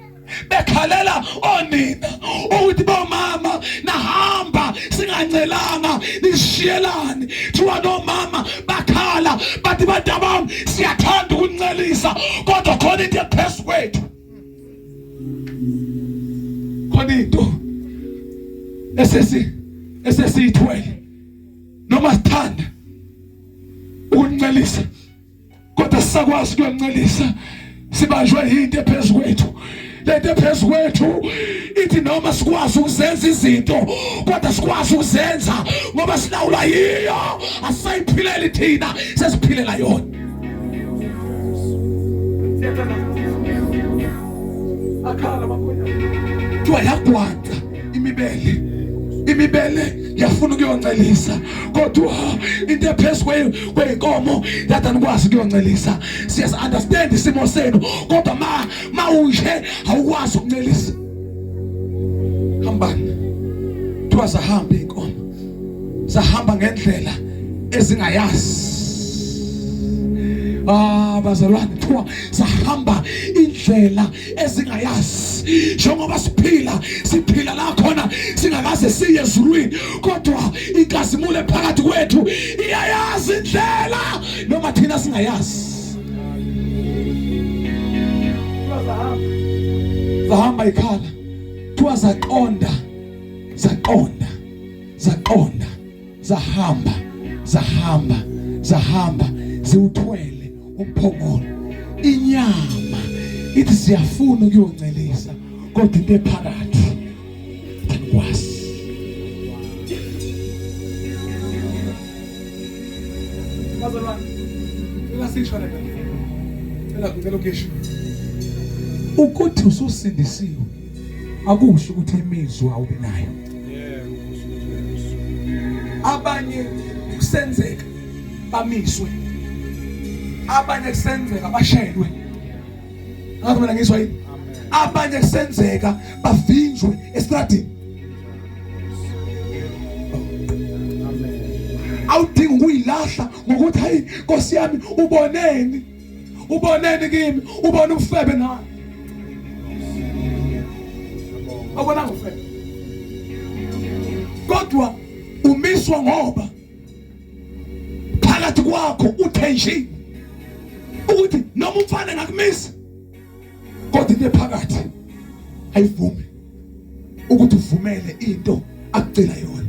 bekhalela onina ukuthi bomama nahamba singancelanga nishiyelani thiwa nomama bakhala bathi bantabami siyathanda ukuncelisa kodwa khona into ephezu kwethu khona into esesi esesiyithwele noma sithanda ukuncelisa kodwa sisakwazi ukuyoncelisa sibanjwe yinto ephezu kwethu lento ephezu kwethu ithi noma sikwazi ukuzenza izinto kodwa sikwazi ukuzenza ngoba silawulwa yiyo asisayiphileli thina sesiphilela yona Akhala makhonyana. Kuthiwa yagwaca imibele imibele yafuna ukuyoncelisa kodwa into ephezu kweyinkomo yathi anikwazi ukuyoncelisa siyas understand isimo senu kodwa ma mawunje awukwazi ukuncelisa hambani kuthiwa zahamba inkomo zahamba ngendlela ezingayazi ah bazalwane kuthiwa sahamba indlela ezingayazi njengoba siphila siphila la khona singakaze siye ezulwini kodwa inkazimulo phakathi kwethu iyayazi indlela noma thina singayazi zahamba ikhala kuthiwa zaqonda zaqonda zaqonda zahamba zahamba zahamba ziwuthwele umphongolo inyama ithi siyafuna ukuyoncelisa kodwa into ephakathi anikwazi Bazalwane, cela sisho le nto. Cela ngicela ukuyisho. Ukuthi ususindisiwe akusho ukuthi imizwa awubi nayo. Abanye kusenzeka bamiswe. Abanye kusenzeka bashelwe. Ngathi mina ngizwa yini? Abanye kusenzeka bavinjwe estradini. Awudingi ukuyilahla ngokuthi hayi Nkosi yami uboneni uboneni kimi ubona ubufebe nami awubonanga ubufebe kodwa umiswa ngoba phakathi kwakho uthenjiwe ukuthi noma umfana ngakumisa kodwa into ephakathi ayivumi ukuthi uvumele into akucela yona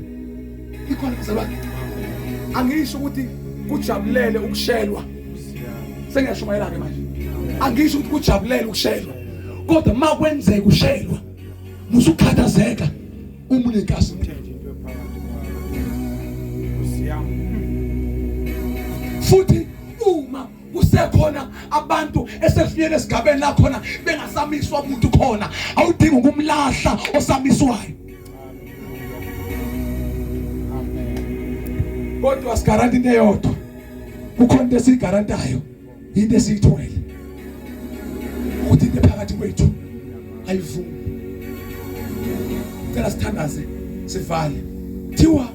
ikhona mzalwane angisho ukuthi kujabulele ukushelwa sengiyashumayela ke manje angisho ukuthi kujabulele ukushelwa kodwa makwenzeka ushelwa musukhathazeka uma unenkazi futhi uma kusekhona abantu esefinyele esigabeni la khona bengasamiswa umuntu khona awudingi ukumlahla osamiswayo kodwa sigaranti into eyodwa kukhona into esiyigarantayo into esiyithwele ukuthi into phakathi kwethu ayivumi cela sithandaze sivale thiwa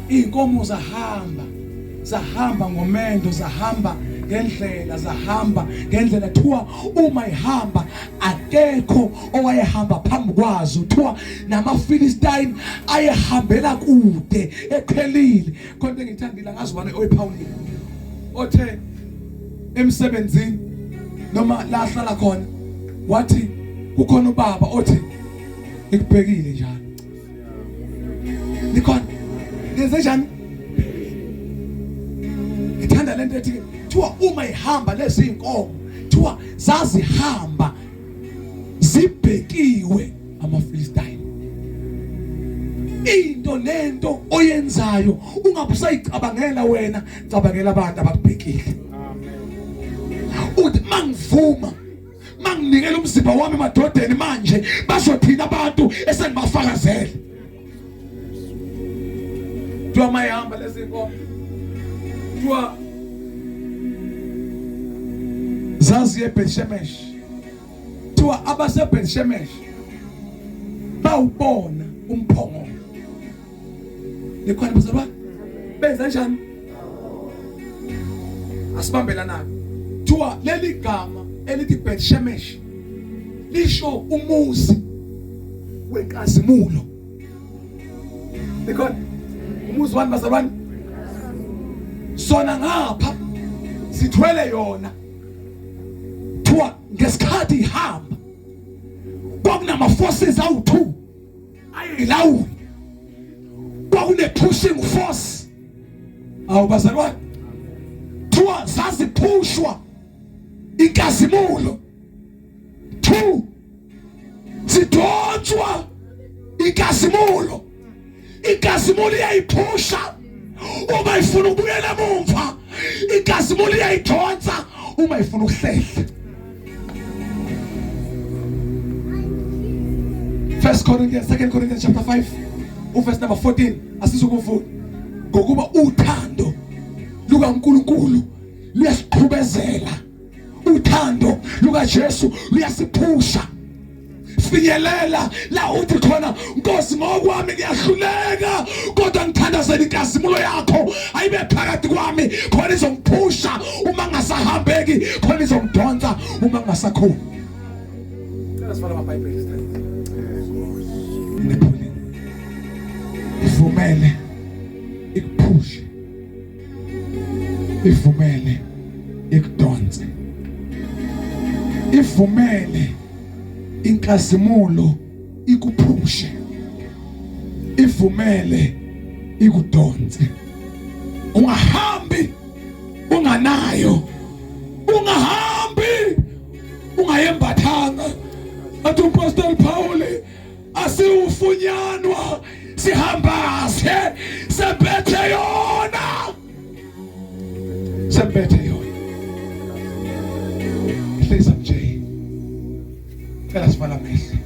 Izinkomo zahamba zahamba ngomendo zahamba ngendlela zahamba ngendlela thiwa uma ihamba akekho owayehamba phambi kwazo thiwa namaFilistine ayehambela kude eqhelile khona engithandile ngazi ubani oyiphawulile othe emsebenzini noma la ahlala khona wathi kukhona ubaba othi ngikubhekile njalo nikhona ngenze njani ngithanda lento ethi kuthiwa uma ihamba lezi inkomo kuthiwa zazihamba zibhekiwe amaFilistine into nento oyenzayo ungabe usayicabangela wena cabangela abantu abakubhekile uthi mangivuma manginikela umzimba wami emadodeni manje bazothina abantu esengibafakazele kuthiwa mayihamba lezi nkomo kuthiwa zaziye eBethshemesh kuthiwa abaseBethshemesh Bawubona umphongolo. Nikhona bazalwane? Benza njani? Asibambelanani. Thiwa leli gama elithi Beth Shemesh lisho umuzi wenkazimulo. Nikhona? Umuzi wani bazalwane? Sona ngapha sithwele yona. Thiwa ngesikhathi ihamba kwakunama forces awu2 ayilawula kwakune pushing force awu bazalwane thiwa zaziphushwa inkazimulo two sidonswa inkazimulo inkazimulo iyayiphusha uma ifuna ukubuyela emumva inkazimulo iyayidonsa uma ifuna ukuhlehla First Corinthians, Second Corinthians chapter 5 uverse number 14 asizukuvula ngokuba uthando lukaNkuluNkulu luyasiqhubezela uthando lukaJesu luyasiphusha finyelela la uthi khona Nkosi ngokwami ngiyahluleka kodwa ngithandazela inkazimulo yakho ayibe phakathi kwami khona izongiphusha uma ngasahambeki khona izongidonsa uma ngingasakhoni Cela sivale amaBhayibheli sithathe. Niphulile. Ivumele ikuphushe. Ivumele ikudonse. Ivumele inkazimulo ikuphushe. Ivumele ikudonse. Ungahambi unganayo. Ungahambi ungayembathanga. Athi uMpostoli Paul asiwufunyanwa sihamba se sembethe yona sembethe yona hleza nje cela sivala amehlo.